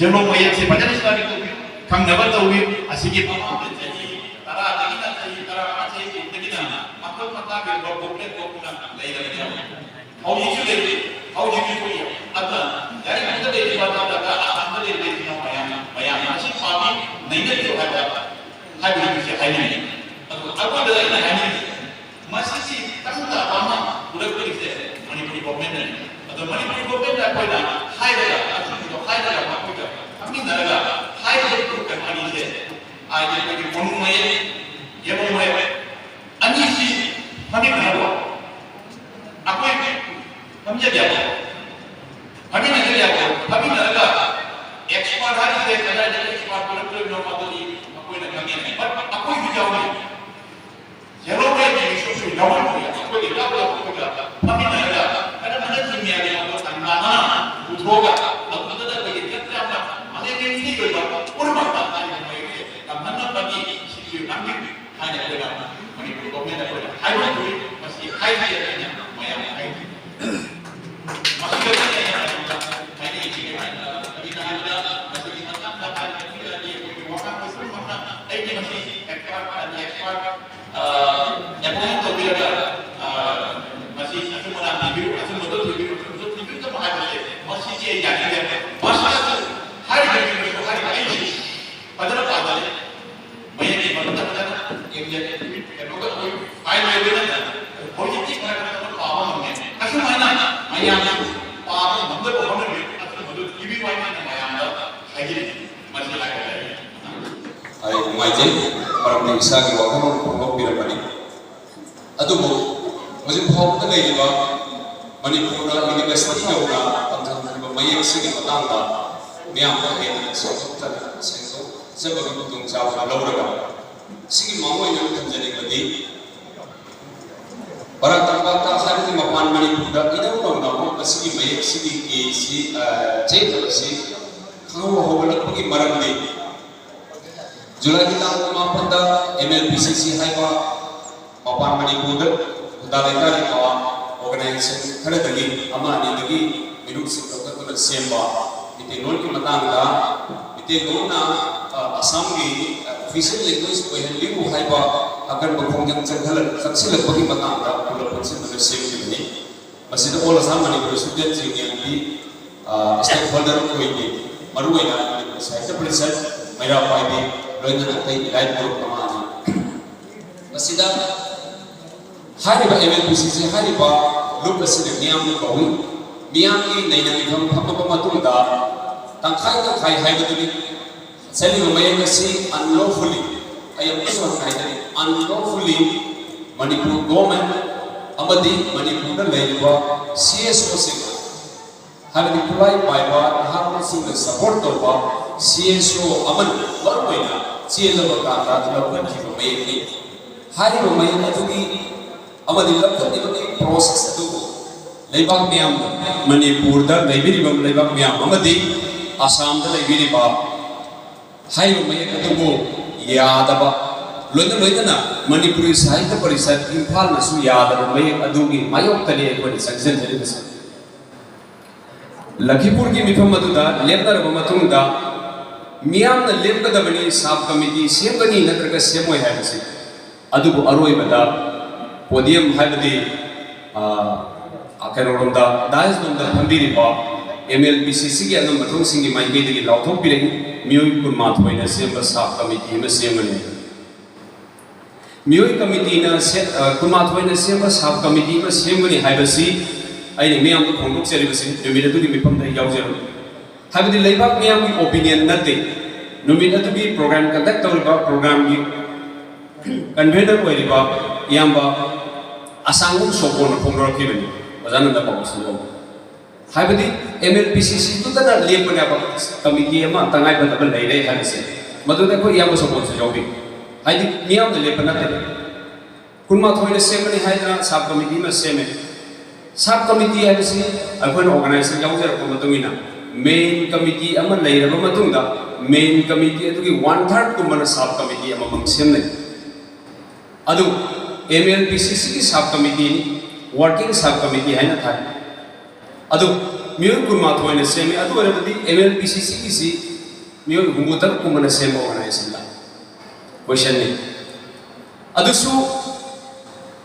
ꯌꯦꯂꯣ ꯃꯌꯦꯛꯁꯦ ꯐꯖꯅ study ꯇꯧꯕꯤꯌꯨ, ꯈꯪꯅꯕ ꯇꯧꯕꯤꯌꯨ꯫ ꯑꯁꯤꯒꯤ ꯃꯃꯥꯡꯗ ꯆꯍꯤ ꯇꯔꯥꯗꯒꯤꯅ, ꯆꯍꯤ ꯇꯔꯥꯃꯉꯥ, ꯆꯍꯤ ꯀꯨꯟꯗꯒꯤꯅ ꯃꯈꯜ ꯃꯈꯥꯒꯤ booklet ꯕꯣꯛꯇꯨꯅ ꯂꯩꯔꯕꯅꯦꯕ꯫ ꯍꯧꯖꯤꯛꯁꯨ ꯂꯩꯔꯤ, ꯍꯧꯖꯤꯛꯁꯨ ꯊꯣꯛꯏ꯫ ꯑꯗꯨꯅ ꯂꯥꯏꯔꯤꯛ ꯑꯝꯇ ꯂꯩꯔꯤꯕ ꯅꯠꯇ꯭ꯔꯒ ꯑꯍꯥꯟꯕ ꯂꯩꯔꯤꯕ ꯏꯆꯤꯟ ꯏꯅꯥꯎ ꯃꯌꯥꯝ, ꯃꯌꯥꯝ ꯃꯁꯤ ꯄꯥꯕꯤ ꯅꯩꯅꯕꯤꯌꯨ ꯍꯥꯏꯕ, ꯍꯥꯏꯕꯁꯤꯡꯁꯦ ꯍꯥꯏꯅꯤꯡꯉꯤ꯫ ꯑꯗꯨꯒ ꯑꯔꯣꯏꯕꯗ ꯑꯩꯅ ꯍꯥꯏꯅꯤꯡꯉꯤꯁꯦ, ꯃꯁꯤꯒꯤ ꯇꯪ ꯇꯥꯕ ꯑꯃ ꯄꯨꯔꯛꯇꯣꯏꯁꯦ ꯃꯅꯤꯄꯨꯔꯤ government ꯅꯅꯤ꯫ ꯑꯗꯣ ꯃꯅꯤꯄꯨꯔꯤ government ꯗ ꯑꯩꯈꯣꯏꯅ ꯍꯥꯏꯔꯒ, ꯑꯆꯨꯝꯕꯗꯣ ꯍꯥꯏꯔꯒ, ꯃꯈꯣꯏꯒ ꯐꯝꯃꯤꯟꯅꯔꯒ ꯍꯥꯏꯔꯤꯕ ꯄ꯭ꯔꯨꯐ ꯑꯅꯤꯁꯦ, ꯍꯥꯏꯗꯤ ꯑꯩꯈꯣꯏꯒꯤ ꯀꯣꯅꯨꯡ ꯃꯌꯦꯛ, ꯌꯦꯂꯣꯡ ꯃꯌꯦꯛ ꯑꯅꯤꯁꯤ ꯐꯝꯃꯤꯟꯅꯔꯒ ꯑꯩꯈꯣꯏ ꯐꯝꯖꯒꯦꯕ, ꯐꯝꯃꯤꯟꯅꯖꯒꯦꯕ, ꯐꯝꯃꯤꯟꯅꯔꯒ expert ꯍꯥꯏꯔꯤꯁꯦ ꯀꯗꯥꯏꯗ expert ꯄꯨꯔꯛꯇꯣꯏꯅꯣ ꯍꯥꯏꯕꯗꯤ ꯑꯩꯈꯣꯏꯅ ꯈꯪꯉꯦ꯫ But ꯑꯩꯈꯣꯏꯁꯨ ꯌꯥꯎꯔꯤ꯫ ꯌꯦꯂꯣꯡ ꯃꯌꯦꯛꯀꯤ ꯏꯁꯨꯁꯨ ꯌꯥꯎꯍꯟꯗ꯭ꯔꯤ꯫ ꯑꯩꯈꯣꯏꯒ ꯌꯥꯎꯔꯒ ꯑꯩꯈꯣꯏꯒ ꯐꯝꯃꯤꯟꯅꯔꯒ ꯀꯔꯝꯕꯅ ꯆꯨꯝꯃꯤ ꯍꯥꯏꯕꯗꯣ ꯇꯥꯟꯅꯗꯨꯅ ꯄꯨꯊꯣꯛꯑꯒ ꯑꯗꯨꯗ ꯑꯩꯈꯣꯏꯒꯤ ꯆꯞ ꯆꯥꯕ ꯑꯩ ꯅꯨꯡꯉꯥꯏꯖꯩ, ꯃꯔꯝꯗꯤ ꯏꯁꯥꯒꯤ ꯋꯥꯈꯜꯂꯣꯟ ꯐꯣꯡꯗꯣꯛꯄꯤꯔꯛꯄꯅꯤ꯫ ꯑꯗꯨꯕꯨ ꯍꯧꯖꯤꯛ ꯐꯥꯎꯕꯗ ꯂꯩꯔꯤꯕ ꯃꯅꯤꯄꯨꯔꯗ ꯌꯨꯅꯤꯚꯔꯁꯤꯇꯤ ꯌꯧꯅ ꯇꯝꯊꯅꯔꯤꯕ ꯃꯌꯦꯛꯁꯤꯒꯤ ꯃꯇꯥꯡꯗ ꯃꯤꯌꯥꯝꯗ ꯍꯦꯟꯅ ꯁꯦꯡꯗꯣꯛꯆ-, ꯁꯦꯡꯗꯣꯛꯆꯕꯒꯤ ꯈꯨꯗꯣꯡꯆꯥꯕ ꯂꯧꯔꯒ ꯁꯤꯒꯤ ꯃꯔꯨ ꯑꯣꯏꯅ ꯊꯝꯖꯅꯤꯡꯕꯗꯤ ꯕꯔꯥꯛ ꯇꯝꯄꯥꯛꯇ ꯍꯥꯏꯕꯗꯤ ꯃꯄꯥꯟ ꯃꯅꯤꯄꯨꯔꯗ ꯏꯅꯧ ꯅꯧꯅ ꯑꯃꯨꯛ ꯃꯁꯤꯒꯤ ꯃꯌꯦꯛꯁꯤꯒꯤ ꯀꯦ ꯁꯤ, ꯑ, ꯆꯦꯠꯅꯕꯁꯤ ꯈꯪꯍꯧ ꯍꯧꯒꯠꯂꯛꯄꯒꯤ ꯃꯔꯝꯗꯤ ꯖꯨꯂꯥꯏꯒꯤ ꯇꯥꯡ ꯀꯨꯟꯃꯥꯄꯟꯗ ꯑꯦꯝ ꯑꯦꯜ ꯄꯤ ꯁꯤ ꯁꯤ ꯍꯥꯏꯕ ꯃꯄꯥꯟ ꯃꯅꯤꯄꯨꯔꯗ ꯈꯨꯟꯗꯥ ꯂꯩꯇꯥꯔꯤꯕ ꯑꯣꯔꯒꯅꯥꯏꯖꯦꯁꯟ ꯈꯔꯗꯒꯤ ꯑꯃ ꯑꯅꯤꯗꯒꯤ ꯃꯤꯔꯨꯞꯁꯤꯡ ꯂꯧꯈꯠꯇꯨꯅ ꯁꯦꯝꯕ ꯃꯤꯇꯩꯂꯣꯟꯒꯤ ꯃꯇꯥꯡꯗ ꯃꯤꯇꯩꯂꯣꯟꯅ, ꯑ, ꯑꯁꯥꯝꯒꯤ, ꯑ, official language ꯑꯣꯏꯍꯟꯕꯤꯌꯨ ꯍꯥꯏꯕ ꯑꯀꯟꯕ ꯈꯣꯡꯖꯪ ꯆꯪꯈꯠꯂꯛ-, ꯆꯪꯁꯤꯜꯂꯛꯄꯒꯤ ꯃꯇꯥꯡꯗ ꯄꯨꯂꯞ ꯄꯨꯟꯁꯤꯟꯗꯨꯅ ꯁꯦꯝꯈꯤꯕꯅꯤ꯫ ꯃꯁꯤꯗ All Assam Manipuri Students Union-ꯒꯤ, ꯑ, stakeholder ꯑꯣꯏꯕꯤ, ꯃꯔꯨꯑꯣꯏꯅ ꯃꯅꯤꯄꯨꯔ ꯁꯥꯍꯤꯇ꯭ꯌ ꯄꯔꯤꯁꯠ, ꯃꯩꯔꯥ ꯄꯥꯏꯕꯤ, ꯂꯣꯏꯅꯅ ꯑꯇꯩ ꯏꯂꯥꯏꯠ ꯒ꯭ꯔꯨꯞ ꯑꯃ ꯑꯅꯤ꯫ ꯃꯁꯤꯗ ꯍꯥꯏꯔꯤꯕ ꯑꯦꯝ ꯑꯦꯜ ꯄꯤ ꯁꯤ ꯁꯤ ꯍꯥꯏꯔꯤꯕ ꯂꯨꯞ ꯑꯁꯤꯗ ꯃꯤꯌꯥꯝ ꯀꯧꯏ꯫ ꯃꯤꯌꯥꯝꯒꯤ ꯅꯩꯅꯕꯤꯐꯝ ꯐꯝꯃꯕ ꯃꯇꯨꯡꯗ ꯇꯪꯈꯥꯏ ꯇꯪꯈꯥꯏ ꯍꯥꯏꯕꯗꯨꯅꯤ꯫ ꯆꯠꯂꯤꯕ ꯃꯌꯦꯛ ꯑꯁꯤ unlawfully, ꯑꯩ ꯑꯃꯨꯛꯀꯁꯨ ꯍꯟꯅ ꯍꯥꯏꯖꯔꯤ, unlawfully ꯃꯅꯤꯄꯨꯔ ꯒꯣꯔꯃꯦꯟ ꯑꯃꯗꯤ ꯃꯅꯤꯄꯨꯔꯗ ꯂꯩꯔꯤꯕ ꯁꯤ ꯑꯦꯁ ꯑꯣꯁꯤꯡ, ꯍꯥꯏꯕꯗꯤ ꯈꯨꯠꯂꯥꯏ ꯄꯥꯏꯕ ꯅꯍꯥꯔꯣꯜꯁꯤꯡꯅ ꯁꯄꯣꯔꯠ ꯇꯧꯕ ꯁꯤ ꯑꯦꯁ ꯑꯣ ꯑꯃꯅ ꯃꯔꯨꯑꯣꯏꯅ ꯆꯦꯜꯂꯕ ꯀꯥꯟꯗ ꯂꯧꯈꯠꯈꯤꯕ ꯃꯌꯦꯛꯅꯤ꯫ ꯍꯥꯏꯔꯤꯕ ꯃꯌꯦꯛ ꯑꯗꯨꯒꯤ ꯑꯃꯗꯤ ꯂꯧꯈꯠꯂꯤꯕꯒꯤ ꯄ꯭ꯔꯣꯁꯦꯁ ꯑꯗꯨꯕꯨ ꯂꯩꯕꯥꯛ ꯃꯌꯥꯝ, ꯃꯅꯤꯄꯨꯔꯗ ꯂꯩꯕꯤꯔꯤꯕ ꯂꯩꯕꯥꯛ ꯃꯌꯥꯝ ꯑꯃꯗꯤ ꯑꯁꯥꯝꯗ ꯂꯩꯕꯤꯔꯤꯕ ꯍꯥꯏꯔꯤꯕ ꯃꯌꯦꯛ ꯑꯗꯨꯕꯨ ꯌꯥꯗꯕ, ꯂꯣꯏꯅ ꯂꯣꯏꯅꯅ ꯃꯅꯤꯄꯨꯔꯤ ꯁꯥꯍꯤꯇ꯭ꯌ ꯄꯔꯤꯁꯠ ꯏꯝꯐꯥꯜꯅꯁꯨ ꯌꯥꯗꯕ ꯃꯌꯦꯛ ꯑꯗꯨꯒꯤ ꯃꯥꯌꯣꯛꯇꯅꯤ ꯑꯩꯈꯣꯏꯅ ꯆꯪꯁꯤꯟꯖꯔꯤꯕꯁꯤ꯫ ꯂꯈꯤꯄꯨꯔꯒꯤ ꯃꯤꯐꯝ ꯑꯗꯨꯗ ꯂꯦꯞꯅꯔꯕ ꯃꯇꯨꯡꯗ ꯃꯤꯌꯥꯝꯅ ꯂꯦꯞꯀꯗꯕꯅꯤ, ꯁꯕ ꯀꯃꯤꯇꯤ ꯁꯦꯝꯒꯅꯤ ꯅꯠꯇ꯭ꯔꯒ ꯁꯦꯝꯃꯣꯏ ꯍꯥꯏꯕꯁꯤ꯫ ꯑꯗꯨꯕꯨ ꯑꯔꯣꯏꯕꯗ ꯄꯣꯗꯤꯌꯝ ꯍꯥꯏꯕꯗꯤ, ꯑ, ꯀꯩꯅꯣꯔꯣꯝꯗ, ꯗꯥꯏꯁꯂꯣꯝꯗ ꯐꯝꯕꯤꯔꯤꯕ ꯑꯦꯝ ꯑꯦꯜ ꯄꯤ ꯁꯤ ꯁꯤꯒꯤ ꯑꯉꯝꯕ ꯊꯧꯁꯤꯡꯒꯤ ꯃꯥꯏꯀꯩꯗꯒꯤ ꯂꯥꯎꯊꯣꯛꯄꯤꯔꯛꯏ, ꯃꯤꯑꯣꯏ ꯀꯨꯟꯃꯥꯊꯣꯏꯅ ꯁꯦꯝꯕ ꯁꯕ ꯀꯃꯤꯇꯤ ꯑꯃ ꯁꯦꯝꯒꯅꯤ꯫ ꯃꯤꯑꯣꯏ ꯀꯃꯤꯇꯤꯅ ꯁꯦ-, ꯑ, ꯀꯨꯟꯃꯥꯊꯣꯏꯅ ꯁꯦꯝꯕ ꯁꯕ ꯀꯃꯤꯇꯤ ꯑꯃ ꯁꯦꯝꯒꯅꯤ ꯍꯥꯏꯕꯁꯤ ꯑꯩꯅ ꯃꯤꯌꯥꯝꯗ ꯐꯣꯡꯗꯣꯛꯆꯔꯤꯕꯁꯤ ꯅꯨꯃꯤꯠ ꯑꯗꯨꯒꯤ ꯃꯤꯐꯝꯗ ꯑꯩ ꯌꯥꯎꯖꯔꯝꯃꯤ꯫ ꯍꯥꯏꯕꯗꯤ ꯂꯩꯕꯥꯛ ꯃꯤꯌꯥꯝꯒꯤ ꯑꯣꯄꯤꯅꯤꯌꯟ ꯅꯠꯇꯦ꯫ ꯅꯨꯃꯤꯠ ꯑꯗꯨꯒꯤ ꯄ꯭ꯔꯣꯒ꯭ꯔꯥꯝ ꯀꯟꯗꯛ ꯇꯧꯔꯤꯕ ꯄ꯭ꯔꯣꯒ꯭ꯔꯥꯝꯒꯤ ꯀꯟꯚꯦꯅꯔ ꯑꯣꯏꯔꯤꯕ ꯏꯌꯥꯝꯕ ꯑꯁꯥꯡꯕꯝ ꯁꯣꯄꯣꯟꯅ ꯐꯣꯡꯗꯣꯔꯛꯈꯤꯕꯅꯤ꯫ ꯑꯣꯖꯥ ꯅꯟꯗ ꯄꯥꯎ ꯁꯤꯟꯗꯣꯛꯑꯣ꯫ ꯍꯥꯏꯕꯗꯤ ꯑꯦꯝ ꯑꯦꯜ ꯄꯤ ꯁꯤ ꯁꯤꯗꯨꯗꯅ ꯂꯦꯞꯄꯅꯦꯕ ꯀꯃꯤꯇꯤ ꯑꯃ ꯇꯉꯥꯏꯐꯗꯕ ꯂꯩꯔꯦ ꯍꯥꯏꯕꯁꯦ꯫ ꯃꯗꯨꯗ ꯑꯩꯈꯣꯏ ꯏꯌꯥꯝꯕ ꯁꯣꯄꯣꯟꯁꯨ ꯌꯥꯎꯔꯤ꯫ ꯍꯥꯏꯗꯤ ꯃꯤꯌꯥꯝꯅ ꯂꯦꯞꯄ ꯅꯠꯇꯦ꯫ ꯀꯨꯟꯃꯥꯊꯣꯏꯅ ꯁꯦꯝꯕꯅꯤ ꯍꯥꯏꯗꯅ ꯁꯕ ꯀꯃꯤꯇꯤ ꯑꯃ ꯁꯦꯝꯃꯦ꯫ ꯁꯕ ꯀꯃꯤꯇꯤ ꯍꯥꯏꯕꯁꯤ ꯑꯩꯈꯣꯏꯅ ꯑꯣꯔꯒꯅꯥꯏꯖꯦꯁꯟ ꯌꯥꯎꯖꯔꯛꯄ ꯃꯇꯨꯡ ꯏꯟꯅ ꯃꯦꯟ ꯀꯃꯤꯇꯤ ꯑꯃ ꯂꯩꯔꯕ ꯃꯇꯨꯡꯗ ꯃꯦꯟ ꯀꯃꯤꯇꯤ ꯑꯗꯨꯒꯤ ꯋꯥꯟ ꯊꯥꯔꯠ ꯀꯨꯝꯕꯅ ꯁꯕ ꯀꯃꯤꯇꯤ ꯑꯃꯃꯝ ꯁꯦꯝꯅꯩ꯫ ꯑꯗꯨ ꯑꯦꯝ ꯑꯦꯜ ꯄꯤ ꯁꯤ ꯁꯤꯒꯤ ꯁꯕ ꯀꯃꯤꯇꯤꯅꯤ, ꯋꯥꯔꯀꯤꯡ ꯁꯕ ꯀꯃꯤꯇꯤ ꯍꯥꯏꯅ ꯊꯥꯏ꯫ ꯑꯗꯨ ꯃꯤꯑꯣꯏ ꯀꯨꯟꯃꯥꯊꯣꯏꯅ ꯁꯦꯝꯃꯤ꯫ ꯑꯗꯨ ꯑꯣꯏꯔꯕꯗꯤ ꯑꯦꯝ ꯑꯦꯜ ꯄꯤ ꯁꯤ ꯁꯤꯒꯤꯁꯤ ꯃꯤꯑꯣꯏ ꯍꯨꯝꯐꯨ ꯇꯔꯨꯛ ꯀꯨꯝꯕꯅ ꯁꯦꯝꯕ ꯑꯣꯔꯒꯅꯥꯏꯖꯦꯁꯟꯗ ꯀꯣꯏꯁꯟꯅꯤ꯫ ꯑꯗꯨꯁꯨ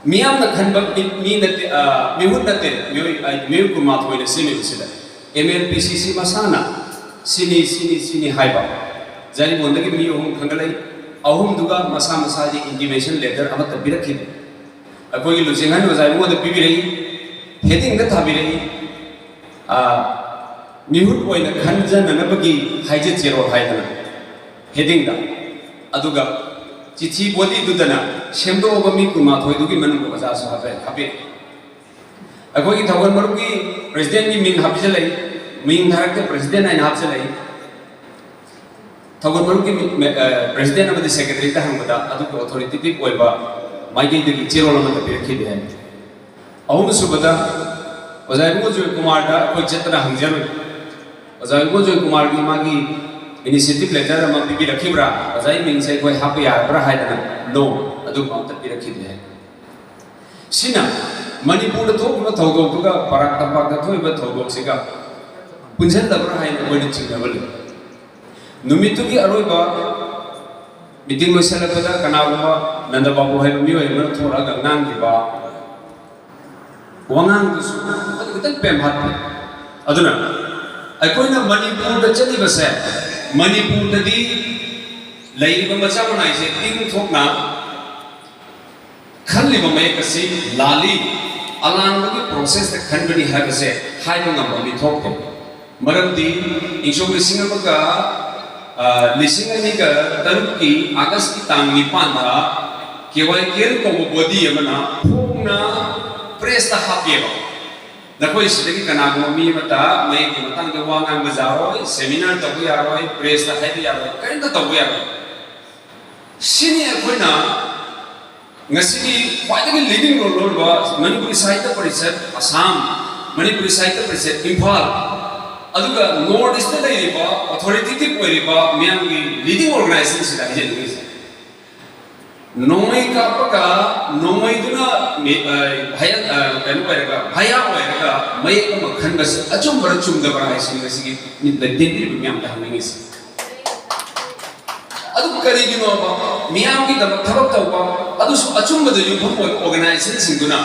ꯃꯤꯌꯥꯝꯅ ꯈꯟꯕ ꯃꯤ, ꯃꯤ ꯅꯠꯇꯦ, ꯑ, ꯃꯤꯍꯨꯠ ꯅꯠꯇꯦ, ꯃꯤꯑꯣꯏ, ꯑ, ꯃꯤꯑꯣꯏ ꯀꯨꯟꯃꯥꯊꯣꯏꯅ ꯁꯦꯝꯃꯤꯕꯁꯤꯗ ꯑꯦꯝ ꯑꯦꯜ ꯄꯤ ꯁꯤ ꯁꯤ ꯃꯁꯥꯅ ꯁꯤꯅꯤ, ꯁꯤꯅꯤ, ꯁꯤꯅꯤ ꯍꯥꯏꯕ꯫ ꯖꯔꯤꯕꯣꯟꯗꯒꯤ ꯃꯤ ꯑꯍꯨꯝ ꯈꯟꯒꯠꯂꯛꯏ꯫ ꯑꯍꯨꯝꯗꯨꯒ ꯃꯁꯥ ꯃꯁꯥꯒꯤ ꯏꯟꯇꯤꯃꯦꯁꯟ ꯂꯦꯇꯔ ꯑꯃꯠꯇ ꯄꯤꯔꯛꯈꯤꯗꯦ꯫ ꯑꯩꯈꯣꯏꯒꯤ ꯂꯨꯆꯤꯡꯍꯟ ꯑꯣꯖꯥ ꯏꯕꯨꯡꯉꯣꯗ ꯄꯤꯕꯤꯔꯛꯏ, ꯍꯦꯗꯤꯡꯗ ꯊꯥꯕꯤꯔꯛꯏ, ꯑ, ꯃꯤꯍꯨꯠ ꯑꯣꯏꯅ ꯈꯟꯖꯅꯅꯕꯒꯤ ꯍꯥꯏꯖ ꯆꯦꯔꯣꯜ ꯍꯥꯏꯗꯅ ꯍꯦꯗꯤꯡꯗ꯫ ꯑꯗꯨꯒ ꯆꯤꯊꯤ ꯕꯣꯗꯤꯗꯨꯗꯅ ꯁꯦꯝꯗꯣꯛꯑꯕ ꯃꯤ ꯀꯨꯟꯃꯥꯊꯣꯏꯗꯨꯒꯤ ꯃꯅꯨꯡꯗ ꯑꯣꯖꯥꯁꯨ ꯍꯥꯞꯄꯦ, ꯍꯥꯞꯄꯦ꯫ ꯑꯩꯈꯣꯏꯒꯤ ꯊꯧꯒꯜ ꯃꯔꯨꯞꯀꯤ ꯄ꯭ꯔꯦꯁꯤꯗꯦꯟꯒꯤ ꯃꯤꯡ ꯍꯥꯞꯆꯤꯜꯂꯛꯏ, ꯃꯤꯡ ꯊꯥꯔꯛꯇꯦ, ꯄ꯭ꯔꯦꯁꯤꯗꯦꯟ ꯍꯥꯏꯅ ꯍꯥꯞꯆꯤꯜꯂꯛꯏ꯫ ꯊꯧꯒꯜ ꯃꯔꯨꯞꯀꯤ ꯃꯤ-, ꯃꯦ-, ꯑ, ꯄ꯭ꯔꯦꯁꯤꯗꯦꯟ ꯑꯃꯗꯤ ꯁꯦꯀ꯭ꯔꯦꯇꯔꯤꯗ ꯍꯪꯕꯗ ꯑꯗꯨꯒꯤ ꯑꯣꯊꯣꯔꯤꯇꯦꯇꯤꯚ ꯑꯣꯏꯕ ꯃꯥꯏꯀꯩꯗꯒꯤ ꯆꯦꯔꯣꯜ ꯑꯃꯠꯇ ꯄꯤꯔꯛꯈꯤꯗꯦ ꯍꯥꯏ꯫ ꯑꯍꯨꯝꯁꯨꯕꯗ ꯑꯣꯖꯥ ꯏꯕꯨꯡꯉꯣ ꯖꯣꯏꯀꯨꯃꯥꯔꯗ ꯑꯩꯈꯣꯏ ꯆꯠꯇꯅ ꯍꯪꯖꯔꯨꯏ꯫ ꯑꯣꯖꯥ ꯏꯕꯨꯡꯉꯣ ꯖꯣꯏꯀꯨꯃꯥꯔꯒꯤ ꯃꯥꯒꯤ ꯏꯅꯤꯁꯤꯌꯦꯇꯤꯚ ꯂꯦꯇꯔ ꯑꯃ ꯄꯤꯕꯤꯔꯛꯈꯤꯕ꯭ꯔꯥ? ꯑꯣꯖꯥꯒꯤ ꯃꯤꯡꯁꯦ ꯑꯩꯈꯣꯏ ꯍꯥꯞꯄ ꯌꯥꯔꯕ꯭ꯔꯥ ꯍꯥꯏꯗꯅ, "No", ꯑꯗꯨꯝꯕ ꯑꯝꯇ ꯄꯤꯔꯛꯈꯤꯗꯦ ꯍꯥꯏ꯫ ꯁꯤꯅ ꯃꯅꯤꯄꯨꯔꯗ ꯊꯣꯛꯂꯤꯕ ꯊꯧꯗꯣꯛꯇꯨꯒ ꯕꯔꯥꯛ ꯇꯝꯄꯥꯛꯇ ꯊꯣꯛꯂꯤꯕ ꯊꯧꯗꯣꯛꯁꯤꯒ ꯄꯨꯟꯁꯤꯟꯗꯕ꯭ꯔꯥ ꯍꯥꯏꯅ ꯑꯩꯈꯣꯏꯅ ꯆꯤꯡꯅꯕ ꯂꯩ꯫ ꯅꯨꯃꯤꯠꯇꯨꯒꯤ ꯑꯔꯣꯏꯕ ꯃꯤꯇꯤꯡ ꯂꯣꯏꯁꯤꯜꯂꯛꯄꯗ ꯀꯅꯥꯒꯨꯝꯕ ꯅꯟꯗ ꯕꯥꯕꯨ ꯍꯥꯏꯕ ꯃꯤꯑꯣꯏ ꯑꯃꯅ ꯊꯣꯛꯂꯛꯑꯒ ꯉꯥꯡꯈꯤꯕ ꯋꯥꯉꯥꯡꯗꯨꯁꯨ ꯑꯩꯈꯣꯏꯗ ꯈꯤꯇꯪ ꯄꯦꯝꯍꯠꯄ꯫ ꯑꯗꯨꯅ ꯑꯩꯈꯣꯏꯅ ꯃꯅꯤꯄꯨꯔꯗ ꯆꯠꯂꯤꯕꯁꯦ, ꯃꯅꯤꯄꯨꯔꯗꯗꯤ ꯂꯩꯔꯤꯕ ꯃꯆꯥ ꯃꯅꯥꯏꯁꯦ ꯏꯪ ꯊꯣꯛꯅ ꯈꯜꯂꯤꯕ ꯃꯌꯦꯛ ꯑꯁꯤ ꯂꯥꯜꯂꯤ, ꯑꯂꯥꯟꯕꯒꯤ ꯄ꯭ꯔꯣꯁꯦꯁꯇ ꯈꯟꯕꯅꯤ ꯍꯥꯏꯕꯁꯦ ꯍꯥꯏꯕ ꯉꯝꯕ ꯃꯤ ꯊꯣꯛꯇꯦ꯫ ꯃꯔꯝꯗꯤ ꯏꯪꯁꯣꯛ ꯂꯤꯁꯤꯡ ꯑꯃꯒ, ꯑ, ꯂꯤꯁꯤꯡ ꯑꯅꯤꯒ ꯇꯔꯨꯛꯀꯤ ꯑꯥꯒꯁꯀꯤ ꯇꯥꯡ ꯅꯤꯄꯥꯟꯗ ꯀꯦ ꯋꯥꯏ ꯀꯦ ꯑꯦꯜ ꯀꯧꯕ ꯕꯣꯗꯤ ꯑꯃꯅ ꯐꯣꯡꯅ ꯄ꯭ꯔꯦꯁꯇ ꯍꯥꯞꯄꯦꯕ꯫ ꯅꯈꯣꯏ ꯁꯤꯗꯒꯤ ꯀꯅꯥꯒꯨꯝꯕ ꯃꯤ ꯑꯃꯇ ꯃꯌꯦꯛꯀꯤ ꯃꯇꯥꯡꯗ ꯋꯥ ꯉꯥꯡꯕ ꯌꯥꯔꯣꯏ, ꯁꯦꯃꯤꯅꯥꯔ ꯇꯧꯕ ꯌꯥꯔꯣꯏ, ꯄ꯭ꯔꯦꯁꯇ ꯍꯥꯏꯕ ꯌꯥꯔꯣꯏ, ꯀꯔꯤꯝꯇ ꯇꯧꯕ ꯌꯥꯔꯣꯏ꯫ ꯁꯤꯅꯤ ꯑꯩꯈꯣꯏꯅ ꯉꯁꯤꯒꯤ ꯈ꯭ꯋꯥꯏꯗꯒꯤ ꯂꯤꯗꯤꯡ ꯔꯣꯜ ꯂꯧꯔꯤꯕ ꯃꯅꯤꯄꯨꯔꯤ ꯁꯥꯍꯤꯇ꯭ꯌ ꯄꯔꯤꯁꯠ ꯑꯁꯥꯝ, ꯃꯅꯤꯄꯨꯔꯤ ꯁꯥꯍꯤꯇ꯭ꯌ ꯄꯔꯤꯁꯠ ꯏꯝꯐꯥꯜ, ꯑꯗꯨꯒ ꯅꯣꯔꯠ ꯏꯁꯇ ꯂꯩꯔꯤꯕ ꯑꯣꯊꯣꯔꯤꯇꯦꯇꯤꯚ ꯑꯣꯏꯔꯤꯕ ꯃꯤꯌꯥꯝꯒꯤ ꯂꯤꯗꯤꯡ ꯑꯣꯔꯒꯅꯥꯏꯖꯦꯁꯟꯁꯤꯗ ꯍꯥꯏꯖꯅꯤꯡꯉꯤꯁꯦ꯫ ꯅꯣꯡꯃꯩ ꯀꯥꯞꯄꯒ, ꯅꯣꯡꯃꯩꯗꯨꯅ ꯃꯤ-, ꯑ, ꯚꯌ-, ꯑ, ꯀꯩꯅꯣ ꯑꯣꯏꯔꯒ, ꯚꯌꯥ ꯑꯣꯏꯔꯒ ꯃꯌꯦꯛ ꯑꯃ ꯈꯟꯕꯁꯤ ꯑꯆꯨꯝꯕꯔ ꯆꯨꯝꯗꯕ꯭ꯔꯥ ꯍꯥꯏꯁꯤ ꯉꯁꯤꯒꯤ ꯃꯤꯠꯅ ꯇꯦꯟꯕꯤꯔꯤꯕ ꯃꯤꯌꯥꯝꯗ ꯍꯪꯅꯤꯡꯉꯤꯁꯤ꯫ ꯑꯗꯨ ꯀꯔꯤꯒꯤꯅꯣꯕ? ꯃꯤꯌꯥꯝꯒꯤꯗꯃꯛ ꯊꯕꯛ ꯇꯧꯕ, ꯑꯗꯨꯁꯨ ꯑꯆꯨꯝꯕꯗ ꯌꯨꯝꯐꯝ ꯑꯣꯏꯕ ꯑꯣꯔꯒꯅꯥꯏꯖꯦꯁꯟꯁꯤꯡꯗꯨꯅ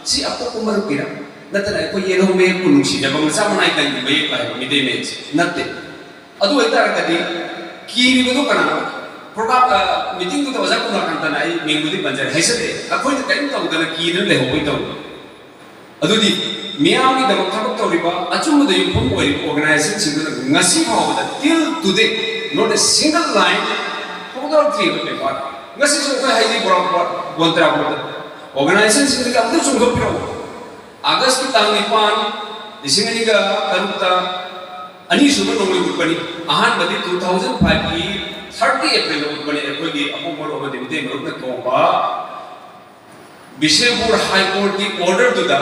ꯁꯤ ꯑꯄꯣꯛꯄ ꯃꯔꯨꯞꯀꯤꯔ? ꯅꯠꯇꯅ ꯑꯩꯈꯣꯏ ꯌꯦꯜꯍꯧ ꯃꯌꯦꯛꯄꯨ ꯅꯨꯡꯁꯤꯖꯕ ꯃꯆꯥ ꯃꯅꯥꯏ ꯀꯟꯒꯤ ꯃꯌꯦꯛ ꯍꯥꯏꯕ ꯃꯤꯇꯩ ꯃꯌꯦꯛꯁꯦ ꯅꯠꯇꯦ꯫ ꯑꯗꯨ ꯑꯣꯏꯇꯥꯔꯒꯗꯤ ꯀꯤꯔꯤꯕꯗꯣ ꯀꯅꯥꯅꯣ? ꯄ꯭ꯔꯣꯒ꯭ꯔꯥꯝ, ꯑ, ꯃꯤꯇꯤꯡꯗꯨꯗ ꯑꯣꯖꯥ ꯀꯨꯃꯥꯔꯀꯥꯟꯇꯅ ꯑꯩ ꯃꯤꯡꯕꯨꯗꯤ ꯄꯟꯖꯔꯦ, ꯍꯥꯏꯖꯗꯦ꯫ ꯑꯩꯈꯣꯏꯅ ꯀꯔꯤꯝ ꯇꯧꯗꯅ ꯀꯤꯗꯅ ꯂꯩꯍꯧꯕꯩ ꯇꯧꯕ꯫ ꯑꯗꯨꯗꯤ ꯃꯤꯌꯥꯝꯒꯤꯗꯃꯛ ꯊꯕꯛ ꯇꯧꯔꯤꯕ, ꯑꯆꯨꯝꯕꯗ ꯌꯨꯝꯐꯝ ꯑꯣꯏꯔꯤꯕ ꯑꯣꯔꯒꯅꯥꯏꯖꯦꯁꯟꯁꯤꯡꯗꯨꯅ ꯉꯁꯤ ꯐꯥꯎꯕꯗ, till today, not a single line, ꯐꯣꯡꯗꯣꯔꯛꯇ꯭ꯔꯤꯕ ꯄꯦꯄꯔ꯫ ꯉꯁꯤꯁꯨ ꯑꯩꯈꯣꯏ ꯍꯥꯏꯗꯤ ꯕꯣꯔꯥ-, ꯕꯣꯔꯥ-, ꯕꯣꯟꯇ꯭ꯔꯥ ꯕꯣꯔꯗ ꯑꯣꯔꯒꯅꯥꯏꯖꯦꯁꯟꯁꯤꯡꯗꯨꯒꯤ ꯑꯃꯨꯛꯇ ꯆꯣꯡꯊꯣꯛꯄꯤꯔꯛꯎ꯫ ꯑꯥꯒꯁꯀꯤ ꯇꯥꯡ ꯅꯤꯄꯥꯟ, ꯂꯤꯁꯤꯡ ꯑꯅꯤꯒ ꯇꯔꯨꯛꯇ ꯑꯅꯤꯁꯨꯕ ꯅꯣꯡꯃꯩ ꯎꯠꯄꯅꯤ꯫ ꯑꯍꯥꯟꯕꯗꯤ two thousand fiveꯀꯤ thirty Aprilꯗ ꯎꯠꯄꯅꯤ꯫ ꯑꯩꯈꯣꯏꯒꯤ ꯑꯄꯣꯛ ꯃꯔꯨꯞ ꯑꯃꯗꯤ ꯃꯤꯇꯩ ꯃꯔꯨꯞꯅ ꯀꯧꯕ ꯕꯤꯁꯅꯨꯄꯨꯔ ꯍꯥꯏ ꯀꯣꯔꯠꯀꯤ ꯑꯣꯔꯗꯔꯗꯨꯗ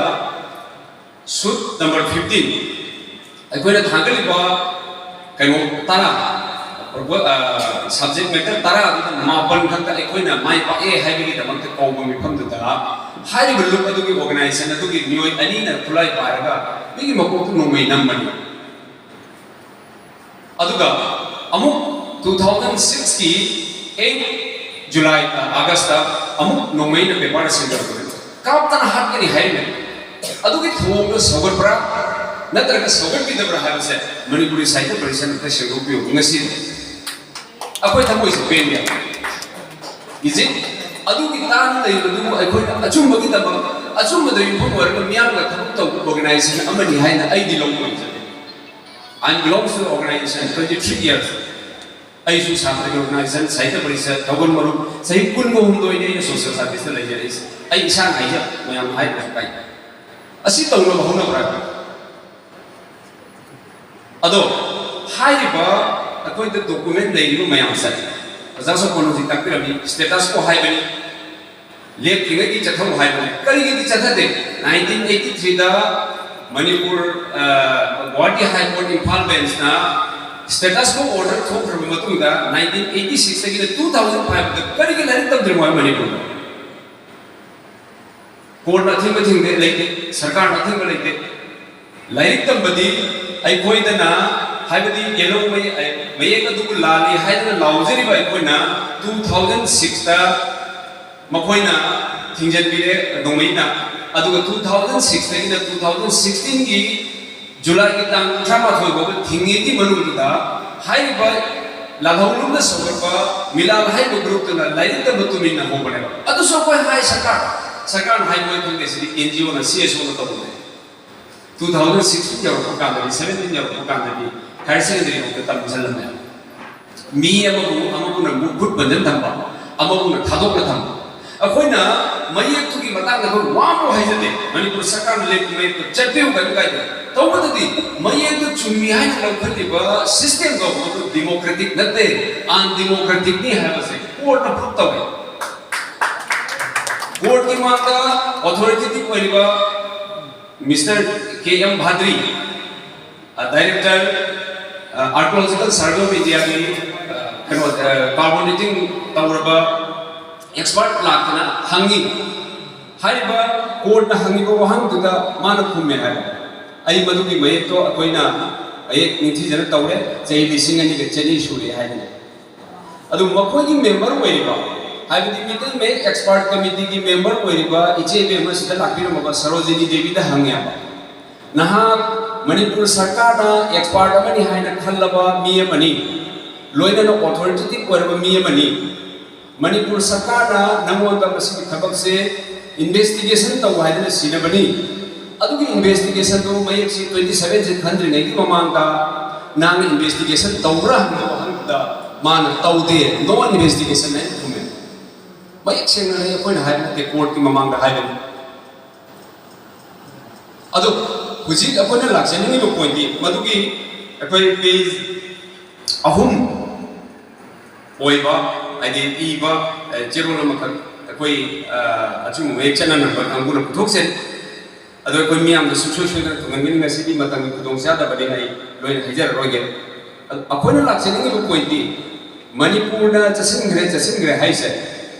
ꯁꯨꯠ ꯅꯝꯕꯔ fifteen, ꯑꯩꯈꯣꯏꯅ ꯊꯥꯡꯒꯠꯂꯤꯕ ꯀꯩꯅꯣ ꯇꯔꯥ, ꯑ, ꯁꯕꯖꯦꯛ ꯃꯦꯇꯔ ꯇꯔꯥꯗꯨꯗ ꯃꯥꯄꯟ ꯈꯛꯇ ꯑꯩꯈꯣꯏꯅ ꯃꯥꯏ ꯄꯥꯛꯑꯦ ꯍꯥꯏꯕꯒꯤꯗꯃꯛꯇ ꯀꯧꯕ ꯃꯤꯐꯝꯗꯨꯗ ꯍꯥꯏꯔꯤꯕ ꯂꯨꯞ ꯑꯗꯨꯒꯤ ꯑꯣꯔꯒꯅꯥꯏꯖꯦꯁꯟ ꯑꯗꯨꯒꯤ ꯃꯤꯑꯣꯏ ꯑꯅꯤꯅ ꯈꯨꯠꯂꯥꯏ ꯄꯥꯏꯔꯒ ꯃꯤꯒꯤ ꯃꯀꯣꯛꯇ ꯅꯣꯡꯃꯩ ꯅꯝꯕꯅꯤ꯫ ꯑꯗꯨꯒ ꯑꯃꯨꯛ two thousand sixꯀꯤ eight July, ꯑ, Augustꯇ ꯑꯃꯨꯛ ꯅꯣꯡꯃꯩꯅ ꯄꯦꯄꯔ ꯁꯤꯟꯗꯧꯔꯕꯅꯤ꯫ ꯀꯥꯞꯇꯅ ꯍꯥꯠꯀꯅꯤ ꯍꯥꯏꯔꯤꯕꯅꯤ꯫ ꯑꯗꯨꯒꯤ ꯊꯧꯑꯣꯡꯗꯣ ꯁꯧꯒꯠꯄ꯭ꯔꯥ ꯅꯠꯇ꯭ꯔꯒ ꯁꯧꯒꯠꯄꯤꯗꯕ꯭ꯔꯥ ꯍꯥꯏꯕꯁꯦ ꯃꯅꯤꯄꯨꯔꯤ ꯁꯥꯍꯤꯇ꯭ꯌ ꯄꯔꯤꯁꯠ ꯑꯝꯇ ꯁꯦꯡꯗꯣꯛꯄꯤꯌꯨ꯫ ꯉꯁꯤ ꯑꯩꯈꯣꯏ ꯊꯃꯣꯏꯁꯦ ꯄꯦꯟꯗꯦ꯫ ꯏꯖꯤꯠ ꯑꯗꯨꯒꯤ ꯇꯥꯡꯅ ꯂꯩꯕꯗꯨꯕꯨ ꯑꯩꯈꯣꯏꯅ ꯑꯆꯨꯝꯕꯒꯤꯗꯃꯛ, ꯑꯆꯨꯝꯕꯗ ꯌꯨꯝꯐꯝ ꯑꯣꯏꯔꯒ ꯃꯤꯌꯥꯝꯒ ꯊꯕꯛ ꯇꯧꯕ ꯑꯣꯔꯒꯅꯥꯏꯖꯦꯁꯟ ꯑꯃꯅꯤ ꯍꯥꯏꯅ ꯑꯩꯗꯤ ꯂꯧꯕ ꯉꯝꯖꯗꯦ꯫ I belongs to the organization twenty three years. ꯑꯩꯁꯨ ꯁꯥꯇ꯭ꯔꯒꯤ organization ꯁꯥꯍꯤꯇ꯭ꯌ ꯄꯔꯤꯁꯠ ꯊꯧꯒꯜ ꯃꯔꯨꯞ ꯆꯍꯤ ꯀꯨꯟꯒ ꯍꯨꯝꯗꯣꯏꯅꯤ ꯑꯩꯅ social service ꯇ ꯂꯩꯖꯔꯛꯏꯁꯦ꯫ ꯑꯩ ꯏꯁꯥꯅ ꯍꯥꯏꯖꯕ, ꯃꯌꯥꯝ ꯍꯥꯏꯕꯁꯨ ꯀꯥꯏꯗꯦ꯫ ꯑꯁꯤ ꯇꯧꯅꯕ ꯍꯣꯠꯅꯕ꯭ꯔꯥ? ꯑꯗꯣ ꯍꯥꯏꯔꯤꯕ ꯑꯩꯈꯣꯏꯗ document ꯂꯩꯔꯤꯕ ꯃꯌꯥꯝꯁꯦ, ꯑꯣꯖꯥ ꯁꯣꯄꯣꯟ ꯍꯧꯖꯤꯛ ꯇꯥꯛꯄꯤꯔꯝꯃꯤ, status quo ꯍꯥꯏꯕꯅꯤ, ꯂꯦꯞꯇ꯭ꯔꯤꯉꯩꯒꯤ ꯆꯠꯊꯧ ꯍꯥꯏꯕꯅꯤ꯫ ꯀꯔꯤꯒꯤꯗꯤ ꯆꯠꯊꯗꯦ? Nineteen eighty three ꯗ ꯃꯅꯤꯄꯨꯔ, ꯑ, Guwahati High Court Imphal bench ꯅ status quo order ꯊꯣꯛꯈ꯭ꯔꯕ ꯃꯇꯨꯡꯗ nineteen eighty six ꯇꯒꯤꯅ two thousand five ꯗ ꯀꯔꯤꯒꯤ ꯂꯥꯏꯔꯤꯛ ꯇꯝꯗ꯭ꯔꯤꯃꯣ ꯍꯥꯏ ꯃꯅꯤꯄꯨꯔꯗ? Court ꯅ ꯑꯊꯤꯡꯕ ꯊꯤꯡꯗꯦ, ꯂꯩꯇꯦ꯫ ꯁꯔꯀꯥꯔꯅ ꯑꯊꯤꯡꯕ ꯂꯩꯇꯦ꯫ ꯂꯥꯏꯔꯤꯛ ꯇꯝꯕꯗꯤ ꯑꯩꯈꯣꯏꯗꯅ, ꯍꯥꯏꯕꯗꯤ yellow ꯃꯌꯦꯛ, ꯃꯌꯦꯛ ꯑꯗꯨꯕꯨ ꯂꯥꯜꯂꯤ ꯍꯥꯏꯗꯅ ꯂꯥꯎꯖꯔꯤꯕ ꯑꯩꯈꯣꯏꯅ two thousand six ꯇ ꯃꯈꯣꯏꯅ ꯊꯤꯡꯖꯤꯟꯕꯤꯔꯦ ꯅꯣꯡꯃꯩꯅ꯫ ꯑꯗꯨꯒ two thousand six ꯇꯒꯤꯅ two thousand sixteen ꯒꯤ ꯖꯨꯂꯥꯏꯒꯤ ꯇꯥꯡ ꯀꯨꯟꯊ꯭ꯔꯥ ꯃꯥꯊꯣꯏ ꯐꯥꯎꯕ ꯊꯤꯡꯉꯤꯒꯤ ꯃꯅꯨꯡꯗꯨꯗ ꯍꯥꯏꯔꯤꯕ ꯂꯥꯜꯍꯧꯂꯨꯝꯅ ꯁꯧꯒꯠꯄ ꯃꯤꯂꯥꯜ ꯍꯥꯏꯔꯤꯕ group ꯇꯨꯅ ꯂꯥꯏꯔꯤꯛ ꯇꯝꯕ ꯇꯨꯃꯤꯟꯅ ꯍꯧꯕꯅꯦꯕ꯫ ꯑꯗꯨꯁꯨ ꯑꯩꯈꯣꯏ ꯍꯥꯏ ꯁꯔꯀꯥꯔ, ꯁꯔꯀꯥꯔꯅ ꯍꯥꯏꯕ ꯈꯪꯗꯦ, ꯁꯤꯗꯤ N G O ꯅ, C S O ꯅ ꯇꯧꯕꯅꯦ꯫ Two thousand sixteen ꯌꯧꯔꯛꯄ ꯀꯥꯟꯗꯗꯤ, seventeen ꯌꯧꯔꯛꯄ ꯀꯥꯟꯗꯗꯤ higher secondary ꯐꯥꯎꯗ ꯇꯝꯁꯤꯜꯂꯝꯃꯦ꯫ ꯃꯤ ꯑꯃꯕꯨ ꯑꯃꯕꯨꯅ ꯃꯈꯨꯠ ꯕꯟꯗꯟ ꯊꯝꯕ, ꯑꯃꯕꯨꯅ ꯊꯥꯗꯣꯛꯅ ꯊꯝꯕ꯫ ꯑꯩꯈꯣꯏꯅ ꯃꯌꯦꯛꯇꯨꯒꯤ ꯃꯇꯥꯡꯗ ꯑꯩꯈꯣꯏ ꯋꯥ ꯑꯃꯐꯥꯎ ꯍꯥꯏꯖꯗꯦ꯫ ꯃꯅꯤꯄꯨꯔ ꯁꯔꯀꯥꯔꯅ ꯂꯦꯞꯄ ꯃꯌꯦꯛꯇ ꯆꯠꯄꯤꯌꯨ ꯀꯔꯤꯝ ꯀꯥꯏꯗꯦ꯫ ꯇꯧꯕꯇꯗꯤ ꯃꯌꯦꯛꯇꯨ ꯆꯨꯝꯃꯤ ꯍꯥꯏꯅ ꯂꯧꯈꯠꯂꯤꯕ system ꯗꯣ ꯃꯗꯨ democratic ꯅꯠꯇꯦ, undemocratic ꯅꯤ ꯍꯥꯏꯕꯁꯦ court ꯅ prove ꯇꯧꯋꯦ꯫ Court ꯀꯤ ꯃꯥꯡꯗ authoritative ꯑꯣꯏꯔꯤꯕ Mister K M Bhadri, ꯑ, Director, ꯑ, Archaeological Survey of India ꯒꯤ, ꯑ, ꯀꯩꯅꯣ, ꯑ, carbon dating ꯇꯧꯔꯕ expert ꯂꯥꯛꯇꯅ ꯍꯪꯉꯤ꯫ ꯍꯥꯏꯔꯤꯕ court ꯅ ꯍꯪꯉꯤꯕ ꯋꯥꯍꯪꯗꯨꯗ ꯃꯥꯅ ꯈꯨꯝꯃꯦ ꯍꯥꯏꯕ꯫ ꯑꯩ ꯃꯗꯨꯒꯤ ꯃꯌꯦꯛꯇꯣ ꯑꯩꯈꯣꯏꯅ ꯃꯌꯦꯛ ꯅꯤꯡꯊꯤꯖꯅ ꯇꯧꯔꯦ, ꯆꯍꯤ ꯂꯤꯁꯤꯡ ꯑꯅꯤꯒ ꯆꯅꯤ ꯁꯨꯔꯦ ꯍꯥꯏꯗꯅ꯫ ꯑꯗꯨ ꯃꯈꯣꯏꯒꯤ member ꯑꯣꯏꯔꯤꯕ, ꯍꯥꯏꯕꯗꯤ ꯃꯤꯇꯩ ꯃꯌꯦꯛ expert committee ꯒꯤ member ꯑꯣꯏꯔꯤꯕ ꯏꯆꯦ ꯏꯕꯦꯝ ꯑꯁꯤꯗ ꯂꯥꯛꯄꯤꯔꯝꯃꯕ ꯁꯔꯣꯖꯤꯅꯤ ꯗꯦꯕꯤꯗ ꯍꯪꯉꯦꯕ, "ꯅꯍꯥꯛ ꯃꯅꯤꯄꯨꯔ ꯁꯔꯀꯥꯔꯅ expert ꯑꯃꯅꯤ ꯍꯥꯏꯅ ꯈꯜꯂꯕ ꯃꯤ ꯑꯃꯅꯤ, ꯂꯣꯏꯅꯅ authoritative ꯑꯣꯏꯔꯕ ꯃꯤ ꯑꯃꯅꯤ꯫ ꯃꯅꯤꯄꯨꯔ ꯁꯔꯀꯥꯔꯅ ꯅꯪꯉꯣꯟꯗ ꯃꯁꯤꯒꯤ ꯊꯕꯛꯁꯦ investigation ꯇꯧ ꯍꯥꯏꯗꯅ ꯁꯤꯟꯅꯕꯅꯤ꯫ ꯑꯗꯨꯒꯤ ꯏꯟꯚꯦꯁꯇꯤꯒꯦꯁꯟꯗꯨ ꯃꯌꯦꯛꯁꯤ ꯇ꯭ꯋꯦꯟꯇꯤ ꯁꯚꯦꯟꯁꯤ ꯈꯟꯗ꯭ꯔꯤꯉꯩꯒꯤ ꯃꯃꯥꯡꯗ ꯅꯪꯅ ꯏꯟꯚꯦꯁꯇꯤꯒꯦꯁꯟ ꯇꯧꯕ꯭ꯔꯥ ꯍꯥꯏꯕꯗꯨ ꯍꯪꯕꯗ ꯃꯥꯅ ꯇꯧꯗꯦ, ꯅꯣ ꯏꯟꯚꯦꯁꯇꯤꯒꯦꯁꯟ ꯍꯥꯏꯅ ꯈꯨꯝꯃꯦ꯫ ꯃꯌꯦꯛ ꯁꯦꯡꯅ ꯑꯩꯈꯣꯏꯅ ꯍꯥꯏꯕ ꯅꯠꯇꯦ, ꯀꯣꯔꯠꯀꯤ ꯃꯃꯥꯡꯗ ꯍꯥꯏꯕꯅꯤ꯫ ꯑꯗꯣ ꯍꯧꯖꯤꯛ ꯑꯩꯈꯣꯏꯅ ꯂꯥꯛꯆꯅꯤꯡꯉꯤꯕ ꯄꯣꯏꯟꯗꯤ ꯃꯗꯨꯒꯤ ꯑꯩꯈꯣꯏ ꯄꯦꯖ ꯑꯍꯨꯝ ꯑꯣꯏꯕ, ꯍꯥꯏꯗꯤ ꯏꯕ, ꯑꯦ, ꯆꯦꯔꯣꯜ ꯑꯃꯈꯛ ꯑꯩꯈꯣꯏ, ꯑ, ꯑꯆꯨꯝꯕ ꯃꯌꯦꯛ ꯆꯠꯅꯅꯕ ꯀꯥꯡꯕꯨꯅ ꯄꯨꯊꯣꯛꯆꯔꯤ꯫ ꯑꯗꯣ ꯑꯩꯈꯣꯏ ꯃꯤꯌꯥꯝꯗ ꯁꯨꯡꯁꯣꯏ ꯁꯣꯏꯗꯅ ꯊꯨꯡꯍꯟꯒꯅꯤ꯫ ꯉꯁꯤꯗꯤ ꯃꯇꯝꯒꯤ ꯈꯨꯗꯣꯡꯆꯥꯗꯕꯅꯤꯅ ꯑꯩ ꯂꯣꯏꯅ ꯍꯥꯏꯖꯔꯔꯣꯏꯒꯦ꯫ ꯑ-, ꯑꯩꯈꯣꯏꯅ ꯂꯥꯛꯆꯅꯤꯡꯉꯤꯕ ꯄꯣꯏꯟꯇꯤ ꯃꯅꯤꯄꯨꯔꯅ ꯆꯠꯁꯤꯟꯈ꯭ꯔꯦ, ꯆꯠꯁꯤꯟꯈ꯭ꯔꯦ ꯍꯥꯏꯁꯦ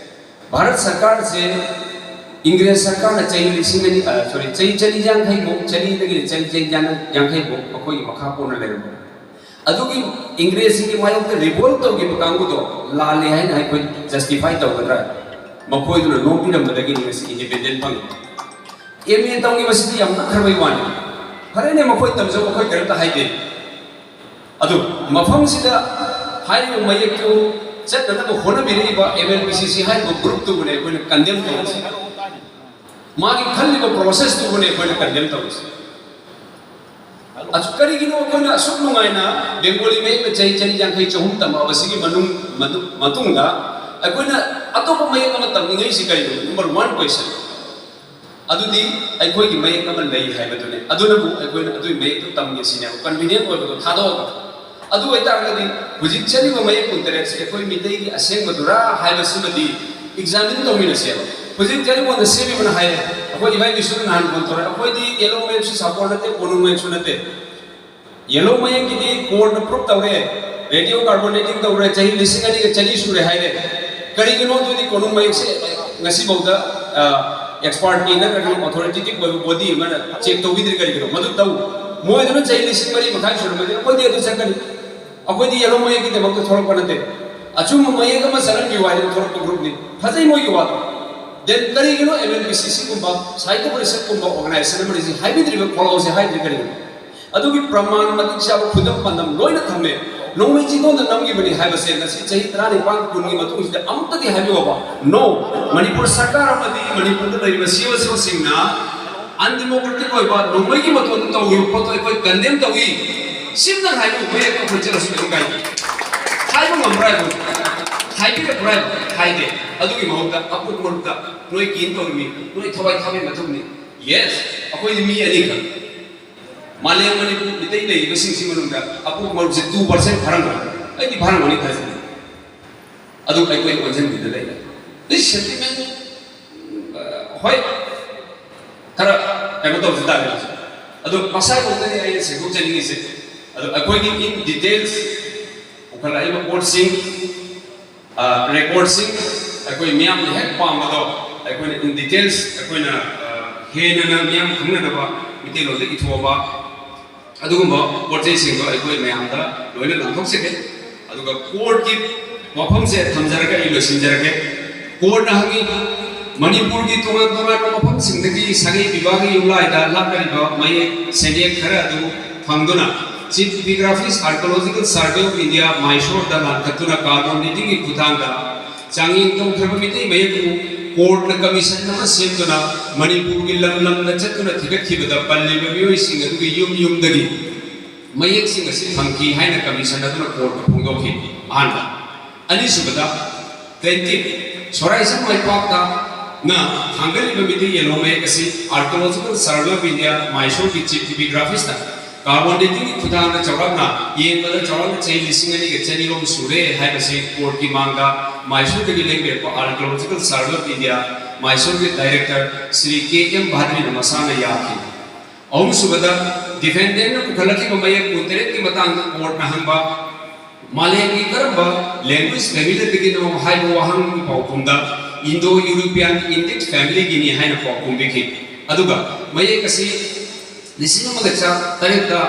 ꯚꯥꯔꯠ ꯁꯔꯀꯥꯔꯁꯦ ꯏꯪꯒ꯭ꯔꯦꯖ ꯁꯔꯀꯥꯔꯅ ꯆꯍꯤ ꯂꯤꯁꯤꯡ ꯑꯅꯤ, ꯑ, ꯁꯣꯔꯤ, ꯆꯍꯤ ꯆꯅꯤ ꯌꯥꯡꯈꯩꯃꯨꯛ, ꯆꯅꯤꯗꯒꯤ ꯆꯍꯤ ꯆꯅꯤ ꯌꯥꯡꯈꯩꯃꯨꯛ ꯃꯈꯣꯏꯒꯤ ꯃꯈꯥ ꯄꯣꯟꯅ ꯂꯩꯔꯝꯕ꯫ ꯑꯗꯨꯒꯤ ꯏꯪꯒ꯭ꯔꯦꯖꯁꯤꯡꯒꯤ ꯃꯥꯌꯣꯛꯇ ꯔꯤꯚꯣꯜ ꯇꯧꯈꯤꯕ ꯀꯥꯡꯕꯨꯗꯣ ꯂꯥꯜꯂꯦ ꯍꯥꯏꯅ ꯑꯩꯈꯣꯏ ꯖꯁꯇꯤꯐꯥꯏ ꯇꯧꯒꯗ꯭ꯔꯥ? ꯃꯈꯣꯏꯗꯨꯅ ꯅꯣꯛꯄꯤꯔꯝꯕꯗꯒꯤꯅꯤ ꯉꯁꯤ ꯏꯟꯗꯤꯄꯦꯟꯗꯦꯟ ꯐꯪꯉꯤ꯫ ꯑꯦꯝ ꯑꯦ ꯇꯧꯈꯤꯕꯁꯤꯗꯤ ꯌꯥꯝ ꯉꯛꯈ꯭ꯔꯕꯩ ꯋꯥꯅꯤ꯫ ꯐꯔꯦꯅꯦ, ꯃꯈꯣꯏ ꯇꯝꯖꯧ, ꯑꯩꯈꯣꯏ ꯀꯔꯤꯝꯇ ꯍꯥꯏꯗꯦ꯫ ꯑꯗꯨ ꯃꯐꯝꯁꯤꯗ ꯍꯥꯏꯔꯤꯕ ꯃꯌꯦꯛꯇꯨ ꯆꯠꯅꯅꯕ ꯍꯣꯠꯅꯕꯤꯔꯛꯏꯕ ꯑꯦꯝ ꯑꯦꯜ ꯄꯤ ꯁꯤ ꯁꯤ ꯍꯥꯏꯔꯤꯕ ꯒ꯭ꯔꯨꯞꯇꯨꯕꯨꯅꯦ ꯑꯩꯈꯣꯏꯅ ꯀꯟꯗꯦꯝ ꯇꯧꯔꯤꯁꯦ꯫ ꯃꯥꯒꯤ ꯈꯜꯂꯤꯕ ꯄ꯭ꯔꯣꯁꯦꯁꯇꯨꯕꯨꯅꯦ ꯑꯩꯈꯣꯏꯅ ꯀꯟꯗꯦꯝ ꯇꯧꯔꯤꯁꯦ꯫ ꯑꯗꯨ ꯀꯔꯤꯒꯤꯅꯣ ꯑꯩꯈꯣꯏꯅ ꯑꯁꯨꯛ ꯅꯨꯡꯉꯥꯏꯅ ꯕꯦꯡꯒꯣꯂꯤ ꯃꯌꯦꯛꯅ ꯆꯍꯤ ꯆꯅꯤ ꯌꯥꯡꯈꯩ ꯆꯍꯨꯝ ꯇꯝꯃꯛꯑꯕꯁꯤꯒꯤ ꯃꯅꯨꯡ-, ꯃꯅꯨꯡ-, ꯃꯇꯨꯡꯗ ꯑꯩꯈꯣꯏꯅ ꯑꯇꯣꯞꯄ ꯃꯌꯦꯛ ꯑꯃ ꯇꯝꯅꯤꯡꯉꯛꯏꯁꯤ ꯀꯔꯤꯒꯤꯅꯣ? Number one question꯫ ꯑꯗꯨꯗꯤ ꯑꯩꯈꯣꯏꯒꯤ ꯃꯌꯦꯛ ꯑꯃ ꯂꯩ ꯍꯥꯏꯕꯗꯨꯅꯤ꯫ ꯑꯗꯨꯅꯕꯨ ꯑꯩꯈꯣꯏꯅ ꯑꯗꯨꯒꯤ ꯃꯌꯦꯛꯇꯨ ꯇꯝꯒꯦ ꯁꯤꯅꯦꯕ, ꯀꯟꯚꯤꯅꯤꯌꯦꯟ ꯑꯣꯏꯕꯗꯣ ꯊꯥꯗꯣꯛꯑꯒ꯫ ꯑꯗꯨ ꯑꯣꯏꯇꯥꯔꯒꯗꯤ ꯍꯧꯖꯤꯛ ꯆꯠꯂꯤꯕ ꯃꯌꯦꯛ ꯀꯨꯟꯇꯔꯦꯠꯁꯦ ꯑꯩꯈꯣꯏ ꯃꯤꯇꯩꯒꯤ ꯑꯁꯦꯡꯕꯗꯨꯔꯥ ꯍꯥꯏꯕꯁꯤꯃꯗꯤ ꯑꯦꯛꯖꯥꯃꯤꯟ ꯇꯧꯃꯤꯟꯅꯁꯦꯕ꯫ ꯍꯧꯖꯤꯛ ꯇꯦꯂꯤꯐꯣꯟꯗ ꯁꯦꯝꯃꯤꯕꯅ ꯍꯥꯏꯌꯦ, ꯑꯩꯈꯣꯏ ꯏꯕꯥꯏ ꯕꯤꯁꯅꯨꯅ ꯅꯍꯥꯟ ꯐꯣꯟ ꯇꯧꯔꯛꯑꯦ, "ꯑꯩꯈꯣꯏꯗꯤ ꯌꯦꯂꯣ ꯃꯌꯦꯛꯁꯨ ꯁꯥꯄꯣꯔꯠ ꯅꯠꯇꯦ, ꯀꯣꯅꯨꯡ ꯃꯌꯦꯛꯁꯨ ꯅꯠꯇꯦ꯫ ꯌꯦꯂꯣ ꯃꯌꯦꯛꯀꯤꯗꯤ ꯀꯣꯔꯠꯅ ꯄ꯭ꯔꯨꯞ ꯇꯧꯔꯦ, ꯔꯦꯗꯤꯑꯣ ꯀꯥꯔꯕꯣꯅꯦꯇꯤꯡ ꯇꯧꯔꯦ, ꯆꯍꯤ ꯂꯤꯁꯤꯡ ꯑꯅꯤꯒ ꯆꯅꯤ ꯁꯨꯔꯦ ꯍꯥꯏꯔꯦ꯫ ꯀꯔꯤꯒꯤꯅꯣ ꯑꯗꯨꯗꯤ ꯀꯣꯅꯨꯡ ꯃꯌꯦꯛꯁꯦ ꯉꯁꯤꯐꯥꯎꯗ, ꯑ, ꯑꯦꯛꯁꯄꯥꯔꯠꯀꯤ ꯅꯠꯇ꯭ꯔꯒꯅ ꯑꯣꯊꯣꯔꯤꯇꯦꯇꯤꯚ ꯑꯣꯏꯕ ꯕꯣꯗꯤ ꯑꯃꯅ ꯆꯦꯛ ꯇꯧꯕꯤꯗ꯭ꯔꯤ ꯀꯔꯤꯒꯤꯅꯣ? ꯃꯗꯨ ꯇꯧ꯫ ꯃꯣꯏꯗꯨꯅ ꯆꯍꯤ ꯂꯤꯁꯤꯡ ꯃꯔꯤ ꯃꯈꯥꯏ ꯁꯨꯔꯝꯃꯗꯤ ꯑꯩꯈꯣꯏꯗꯤ ꯑꯗꯨ ꯆꯠꯀꯅꯤ꯫ ꯑꯩꯈꯣꯏꯗꯤ ꯌꯦꯂꯣ ꯃꯌꯦꯛꯀꯤꯗꯃꯛꯇ ꯊꯣꯛꯂꯛꯄ ꯅꯠꯇꯦ꯫ ꯑꯆꯨꯝꯕ ꯃꯌꯦꯛ ꯑꯃ ꯆꯠꯍꯟꯕꯤꯌꯨ ꯍꯥꯏꯗꯅ ꯊꯣꯛꯂꯛꯄ ꯒ꯭ꯔꯨꯞꯅꯤ꯫ ꯐꯖꯩ ꯃꯣꯏꯒꯤ ꯋꯥꯗꯣ꯫ ꯗꯦꯟ ꯀꯔꯤꯒꯤꯅꯣ ꯑꯦꯝ ꯑꯦꯜ ꯄꯤ ꯁꯤ ꯁꯤꯒꯨꯝꯕ, ꯁꯥꯍꯤꯇ꯭ꯌ ꯄꯔꯤꯁꯠꯀꯨꯝꯕ ꯑꯣꯔꯒꯅꯥꯏꯖꯦꯁꯟ ꯑꯃꯅ ꯁꯤ ꯍꯥꯏꯕꯤꯗ꯭ꯔꯤꯕ, ꯈꯣꯜꯂꯥꯎꯁꯦ ꯍꯥꯏꯗ꯭ꯔꯤ ꯀꯔꯤꯒꯤꯅꯣ? ꯑꯗꯨꯒꯤ ꯄ꯭ꯔꯃꯥꯟ ꯃꯇꯤꯛ ꯆꯥꯕ ꯈꯨꯗꯝ ꯄꯥꯟꯗꯝ ꯂꯣꯏꯅ ꯊꯝꯃꯦ꯫ ꯅꯣꯡꯃꯩ ꯆꯤꯡꯗꯣꯟꯗ ꯅꯝꯈꯤꯕꯅꯤ ꯍꯥꯏꯕꯁꯦ ꯉꯁꯤ ꯆꯍꯤ ꯇꯔꯥꯅꯤꯄꯥꯟ ꯀꯨꯟꯒꯤ ꯃꯇꯨꯡꯁꯤꯗ ꯑꯃꯨꯛꯇꯗꯤ ꯍꯥꯏꯕꯤꯌꯣꯕ꯫ No, ꯃꯅꯤꯄꯨꯔ ꯁꯔꯀꯥꯔ ꯑꯃꯗꯤ ꯃꯅꯤꯄꯨꯔꯗ ꯂꯩꯔꯤꯕ ꯁꯤ ꯑꯣ ꯁꯤꯁꯤꯡꯅ ꯑꯟꯗꯦꯃꯣꯀ꯭ꯔꯦꯇꯤꯛ ꯑꯣꯏꯕ ꯅꯣꯡꯃꯩꯒꯤ ꯃꯇꯣꯟꯗ ꯇꯧꯈꯤꯕ ꯄꯣꯠꯇꯣ ꯑꯩꯈꯣꯏ ꯀꯟꯗꯦꯝ ꯇꯧꯏ꯫ ꯁꯤꯝꯇꯪ ꯍꯥꯏꯕ ꯑꯩꯈꯣꯏ ꯑꯩꯈꯣꯏ ꯆꯠꯂꯁꯨ ꯀꯩꯝ ꯀꯥꯏꯗꯦ꯫ ꯍꯥꯏꯕ ꯉꯝꯕ꯭ꯔꯥ ꯍꯥꯏꯕ? ꯍꯥꯏꯕꯤꯔꯛꯄ꯭ꯔꯥ ꯍꯥꯏꯕ? ꯍꯥꯏꯗꯦ꯫ ꯑꯗꯨꯒꯤ ꯃꯍꯨꯠꯇ ꯑꯄꯣꯛ ꯃꯔꯨꯞꯇ ꯅꯣꯏ ꯀꯤꯟ ꯇꯧꯔꯤꯃꯤ, ꯅꯣꯏ ꯊꯋꯥꯏ ꯊꯥꯕꯩ ꯃꯊꯧꯅꯤ꯫ ꯌꯦꯁ, ꯑꯩꯈꯣꯏꯗꯤ ꯃꯤ ꯑꯅꯤꯈꯛ꯫ ꯃꯥꯂꯦꯝ ꯃꯅꯤꯄꯨꯔ ꯃꯤꯇꯩ ꯂꯩꯔꯤꯕꯁꯤꯡꯁꯤ ꯃꯅꯨꯡꯗ ꯑꯄꯣꯛ ꯃꯔꯨꯞꯁꯦ two percent ꯐꯥꯔꯝꯒꯅꯤ꯫ ꯑꯩꯗꯤ ꯐꯥꯔꯝꯒꯅꯤ ꯊꯥꯖꯩ꯫ ꯑꯗꯨ ꯑꯩꯈꯣꯏ ꯑꯣꯟꯁꯤꯟꯕꯤꯗ ꯂꯩꯔꯦ꯫ This sentiment, ꯍꯣꯏ, ꯈꯔ ꯀꯩꯅꯣ ꯇꯧꯕꯁꯨ ꯇꯥꯔꯦ꯫ ꯑꯗꯣ ꯉꯁꯥꯏꯐꯥꯎꯗꯅꯤ ꯑꯩꯅ ꯁꯦꯡꯗꯣꯛꯆꯅꯤꯡꯉꯤꯁꯦ꯫ ꯑꯗꯣ ꯑꯩꯈꯣꯏꯒꯤ in details ꯄꯨꯈꯠꯂꯛꯏꯕ ꯄꯣꯠꯁꯤꯡ, ꯔꯦꯀꯣꯔꯠꯁꯤꯡ, ꯑꯩꯈꯣꯏ ꯃꯤꯌꯥꯝꯅ ꯍꯦꯛ ꯄꯥꯝꯕꯗꯣ ꯑꯩꯈꯣꯏꯅ in details ꯑꯩꯈꯣꯏꯅ ꯍꯦꯟꯅ ꯃꯤꯌꯥꯝ ꯈꯪꯅꯅꯕ ꯃꯤꯇꯩꯂꯣꯟꯗ ꯏꯊꯣꯛꯑꯕ ꯑꯗꯨꯒꯨꯝꯕ ꯄꯣꯠ ꯆꯩꯁꯤꯡꯗꯣ ꯑꯩꯈꯣꯏ ꯃꯌꯥꯝꯗ ꯂꯣꯏꯅ ꯂꯥꯟꯊꯣꯛꯆꯒꯦ꯫ ꯑꯗꯨꯒ ꯀꯣꯔꯠꯀꯤ ꯋꯥꯐꯝꯁꯦ ꯊꯝꯖꯔꯒ ꯑꯩ ꯂꯣꯏꯁꯤꯟꯖꯔꯒꯦ꯫ ꯀꯣꯔꯠꯅ ꯍꯪꯉꯤ, ꯃꯅꯤꯄꯨꯔꯒꯤ ꯇꯣꯉꯥꯟ ꯇꯣꯉꯥꯟꯕ ꯃꯐꯝꯁꯤꯡꯗꯒꯤ ꯁꯥꯒꯩ ꯕꯤꯕꯥꯒꯤ ꯌꯨꯝꯂꯥꯏꯗ ꯂꯥꯛꯅꯔꯤꯕ ꯃꯌꯦꯛ ꯁꯦꯟꯌꯦꯛ ꯈꯔ ꯑꯗꯨ ꯐꯪꯗꯨꯅ Chief Epigraphist Archaeological Survey of India ꯃꯥꯏꯁꯣꯔꯗ ꯂꯥꯟꯈꯠꯇꯨꯅ carbon datingꯒꯤ ꯈꯨꯠꯊꯥꯡꯗ ꯆꯥꯡꯌꯦꯡ ꯇꯧꯈ꯭ꯔꯕ ꯃꯤꯇꯩ ꯃꯌꯦꯛꯄꯨ ꯀꯣꯔꯠꯅ ꯀꯃꯤꯁꯟ ꯑꯃ ꯁꯦꯝꯗꯨꯅ ꯃꯅꯤꯄꯨꯔꯒꯤ ꯂꯝ ꯂꯝꯗ ꯆꯠꯇꯨꯅ ꯊꯤꯒꯠꯈꯤꯕꯗ ꯄꯜꯂꯤꯕ ꯃꯤꯑꯣꯏꯁꯤꯡ ꯑꯗꯨꯒꯤ ꯌꯨꯝ ꯌꯨꯝꯗꯒꯤ ꯃꯌꯦꯛꯁꯤꯡ ꯑꯁꯤ ꯐꯪꯈꯤ ꯍꯥꯏꯅ ꯀꯃꯤꯁꯟ ꯑꯗꯨꯅ ꯀꯣꯔꯠꯇ ꯐꯣꯡꯗꯣꯛꯈꯤ꯫ ꯑꯍꯥꯟꯕ꯫ ꯑꯅꯤꯁꯨꯕꯗ, plaintiff ꯁꯣꯔꯥꯏꯁꯝ ꯃꯥꯏꯄꯥꯛꯇꯅ ꯊꯥꯡꯒꯠꯂꯤꯕ ꯃꯤꯇꯩ ꯌꯦꯜꯍꯧ ꯃꯌꯦꯛ ꯑꯁꯤ Archaeological Survey of India ꯃꯥꯏꯁꯣꯔꯒꯤ Chief Epigraphistꯇ carbon datingꯒꯤ ꯈꯨꯠꯊꯥꯡꯗ ꯆꯥꯎꯔꯥꯛꯅ ꯌꯦꯡꯕꯗ ꯆꯥꯎꯔꯥꯛꯅ ꯆꯍꯤ ꯂꯤꯁꯤꯡ ꯑꯅꯤꯒ ꯆꯅꯤꯔꯣꯝ ꯁꯨꯔꯦ ꯍꯥꯏꯕꯁꯤ ꯀꯣꯔꯠꯀꯤ ꯃꯥꯡꯗ ꯃꯥꯏꯁꯣꯔꯗꯒꯤ ꯂꯦꯡꯕꯤꯔꯛꯄ Archaeological Survey of India ꯃꯥꯏꯁꯣꯔꯒꯤ director ꯁ꯭ꯔꯤ ꯀꯦ ꯑꯦꯝ ꯚꯥꯗ꯭ꯔꯤꯅ ꯃꯁꯥꯅ ꯌꯥꯈꯤ꯫ ꯑꯍꯨꯝꯁꯨꯕꯗ, defendantꯅ ꯄꯨꯈꯠꯂꯛꯈꯤꯕ ꯃꯌꯦꯛ ꯀꯨꯟꯇꯔꯦꯠꯀꯤ ꯃꯇꯥꯡꯗ ꯀꯣꯔꯠꯅ ꯍꯪꯕ, ꯃꯥꯂꯦꯝꯒꯤ ꯀꯔꯝꯕ language familyꯗꯒꯤꯅꯣ ꯍꯥꯏꯕ ꯋꯥꯍꯪꯒꯤ ꯄꯥꯎꯈꯨꯝꯗ Indo-European Indic familyꯒꯤꯅꯤ ꯍꯥꯏꯅ ꯄꯥꯎꯈꯨꯝ ꯄꯤꯈꯤ꯫ ꯑꯗꯨꯒ ꯃꯌꯦꯛ ꯑꯁꯤ ꯂꯤꯁꯤꯡ ꯑꯃꯒ ꯆꯥꯇꯔꯦꯠꯇ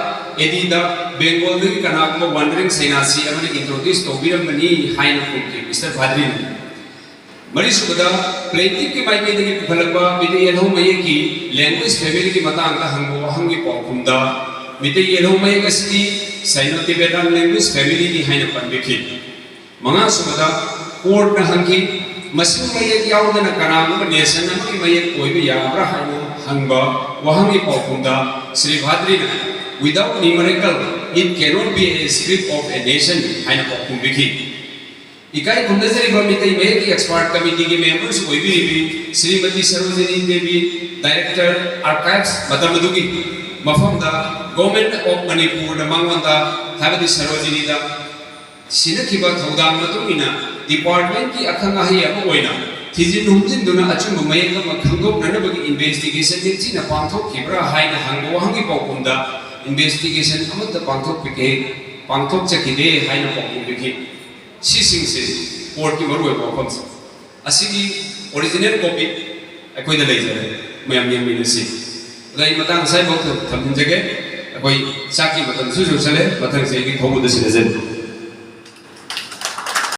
ADꯗ Bengalꯗꯒꯤ ꯀꯅꯥꯒꯨꯝꯕ wandering ꯁꯩꯅꯥꯁꯤ ꯑꯃꯅ introduce ꯇꯧꯕꯤꯔꯝꯕꯅꯤ ꯍꯥꯏꯅ ꯈꯨꯝꯈꯤ ꯃꯤꯁꯇꯔ ꯚꯥꯗ꯭ꯔꯤꯅ꯫ ꯃꯔꯤꯁꯨꯕꯗ, plaintiffꯀꯤ ꯃꯥꯏꯀꯩꯗꯒꯤ ꯄꯨꯈꯠꯂꯛꯄ ꯃꯤꯇꯩ ꯌꯦꯜꯍꯧ ꯃꯌꯦꯛꯀꯤ language familyꯒꯤ ꯃꯇꯥꯡꯗ ꯍꯪꯕ ꯋꯥꯍꯪꯒꯤ ꯄꯥꯎꯈꯨꯝꯗ ꯃꯤꯇꯩ ꯌꯦꯜꯍꯧ ꯃꯌꯦꯛ ꯑꯁꯤꯗꯤ Sino-Tibetan language familyꯅꯤ ꯍꯥꯏꯅ ꯄꯟꯕꯤꯈꯤ꯫ ꯃꯉꯥꯁꯨꯕꯗ, ꯀꯣꯔꯠꯅ ꯍꯪꯈꯤ, ꯃꯁꯤꯡ ꯃꯌꯦꯛ ꯌꯥꯎꯗꯅ ꯀꯅꯥꯒꯨꯝꯕ nation ꯑꯃꯒꯤ ꯃꯌꯦꯛ ꯑꯣꯏꯕ ꯌꯥꯕ꯭ꯔꯥ ꯍꯥꯏꯅ ꯍꯪꯕ ꯋꯥꯍꯪꯒꯤ ꯄꯥꯎꯈꯨꯝꯗ Shri ꯚꯥꯗ꯭ꯔꯤꯅ "Without numerical, it cannot be a script of a nation" ꯍꯥꯏꯅ ꯄꯥꯎꯈꯨꯝ ꯄꯤꯈꯤ꯫ ꯏꯀꯥꯏ ꯈꯨꯝꯅꯖꯔꯤꯕ ꯃꯤꯇꯩ ꯃꯌꯦꯛꯀꯤ ꯑꯦꯛꯁꯄꯥꯔꯠ ꯀꯃꯤꯇꯤꯒꯤ ꯃꯦꯝꯕꯔꯁ ꯑꯣꯏꯕꯤꯔꯤꯕꯤ ꯁ꯭ꯔꯤꯃꯇꯤ ꯁꯔꯣꯖꯤꯅꯤ ꯗꯦꯕꯤ, ꯗꯥꯏꯔꯦꯛꯇꯔ ꯑꯥꯔꯀꯥꯏꯚꯁ, ꯃꯇꯝ ꯑꯗꯨꯒꯤ ꯃꯐꯝꯗ ꯒꯣꯔꯃꯦꯟ ꯑꯣꯐ ꯃꯅꯤꯄꯨꯔꯅ ꯃꯉꯣꯟꯗ, ꯍꯥꯏꯕꯗꯤ ꯁꯔꯣꯖꯤꯅꯤꯗ, ꯁꯤꯟꯅꯈꯤꯕ ꯊꯧꯗꯥꯡ ꯃꯇꯨꯡ ꯏꯟꯅ ꯗꯤꯄꯥꯔꯠꯃꯦꯟꯠꯀꯤ ꯑꯈꯪ ꯑꯍꯩ ꯑꯃ ꯑꯣꯏꯅ ꯊꯤꯖꯤꯟ ꯍꯨꯝꯖꯤꯟꯗꯨꯅ ꯑꯆꯨꯝꯕ ꯃꯌꯦꯛ ꯑꯃ ꯈꯪꯗꯣꯛꯅꯅꯕꯒꯤ ꯏꯟꯚꯦꯁꯇꯤꯒꯦꯁꯟ ꯅꯤꯡꯊꯤꯅ ꯄꯥꯡꯊꯣꯛꯈꯤꯕ꯭ꯔꯥ ꯍꯥꯏꯅ ꯍꯪꯕ ꯋꯥꯍꯪꯒꯤ ꯄꯥꯎꯈꯨꯝꯗ ꯏꯟꯚꯦꯁꯇꯤꯒꯦꯁꯟ ꯑꯃꯠꯇ ꯄꯥꯡꯊꯣꯛꯄꯤꯈꯤ, ꯄꯥꯡꯊꯣꯛꯆꯈꯤꯗꯦ ꯍꯥꯏꯅ ꯄꯥꯎꯈꯨꯝ ꯄꯤꯈꯤ꯫ ꯁꯤꯁꯤꯡꯁꯤ ꯀꯣꯔꯠꯀꯤ ꯃꯔꯨꯑꯣꯏꯕ ꯋꯥꯐꯝꯁꯤꯡ꯫ ꯑꯁꯤꯒꯤ ꯑꯣꯔꯤꯖꯤꯅꯦꯜ ꯀꯣꯄꯤ ꯑꯩꯈꯣꯏꯗ ꯂꯩꯖꯔꯦ, ꯃꯌꯥꯝ ꯌꯦꯡꯃꯤꯟꯅꯁꯤ꯫ ꯑꯗꯣ ꯑꯩ ꯃꯇꯥꯡ ꯑꯁꯥꯏꯐꯥꯎ ꯊꯝꯖꯒꯦ꯫ ꯑꯩꯈꯣꯏ ꯆꯥꯛꯀꯤ ꯃꯇꯝꯁꯨ ꯌꯧꯁꯜꯂꯦ, ꯃꯊꯪꯁꯦ ꯑꯩꯒꯤ ꯊꯧꯒꯜꯗ ꯁꯤꯟꯅꯖꯅꯤ꯫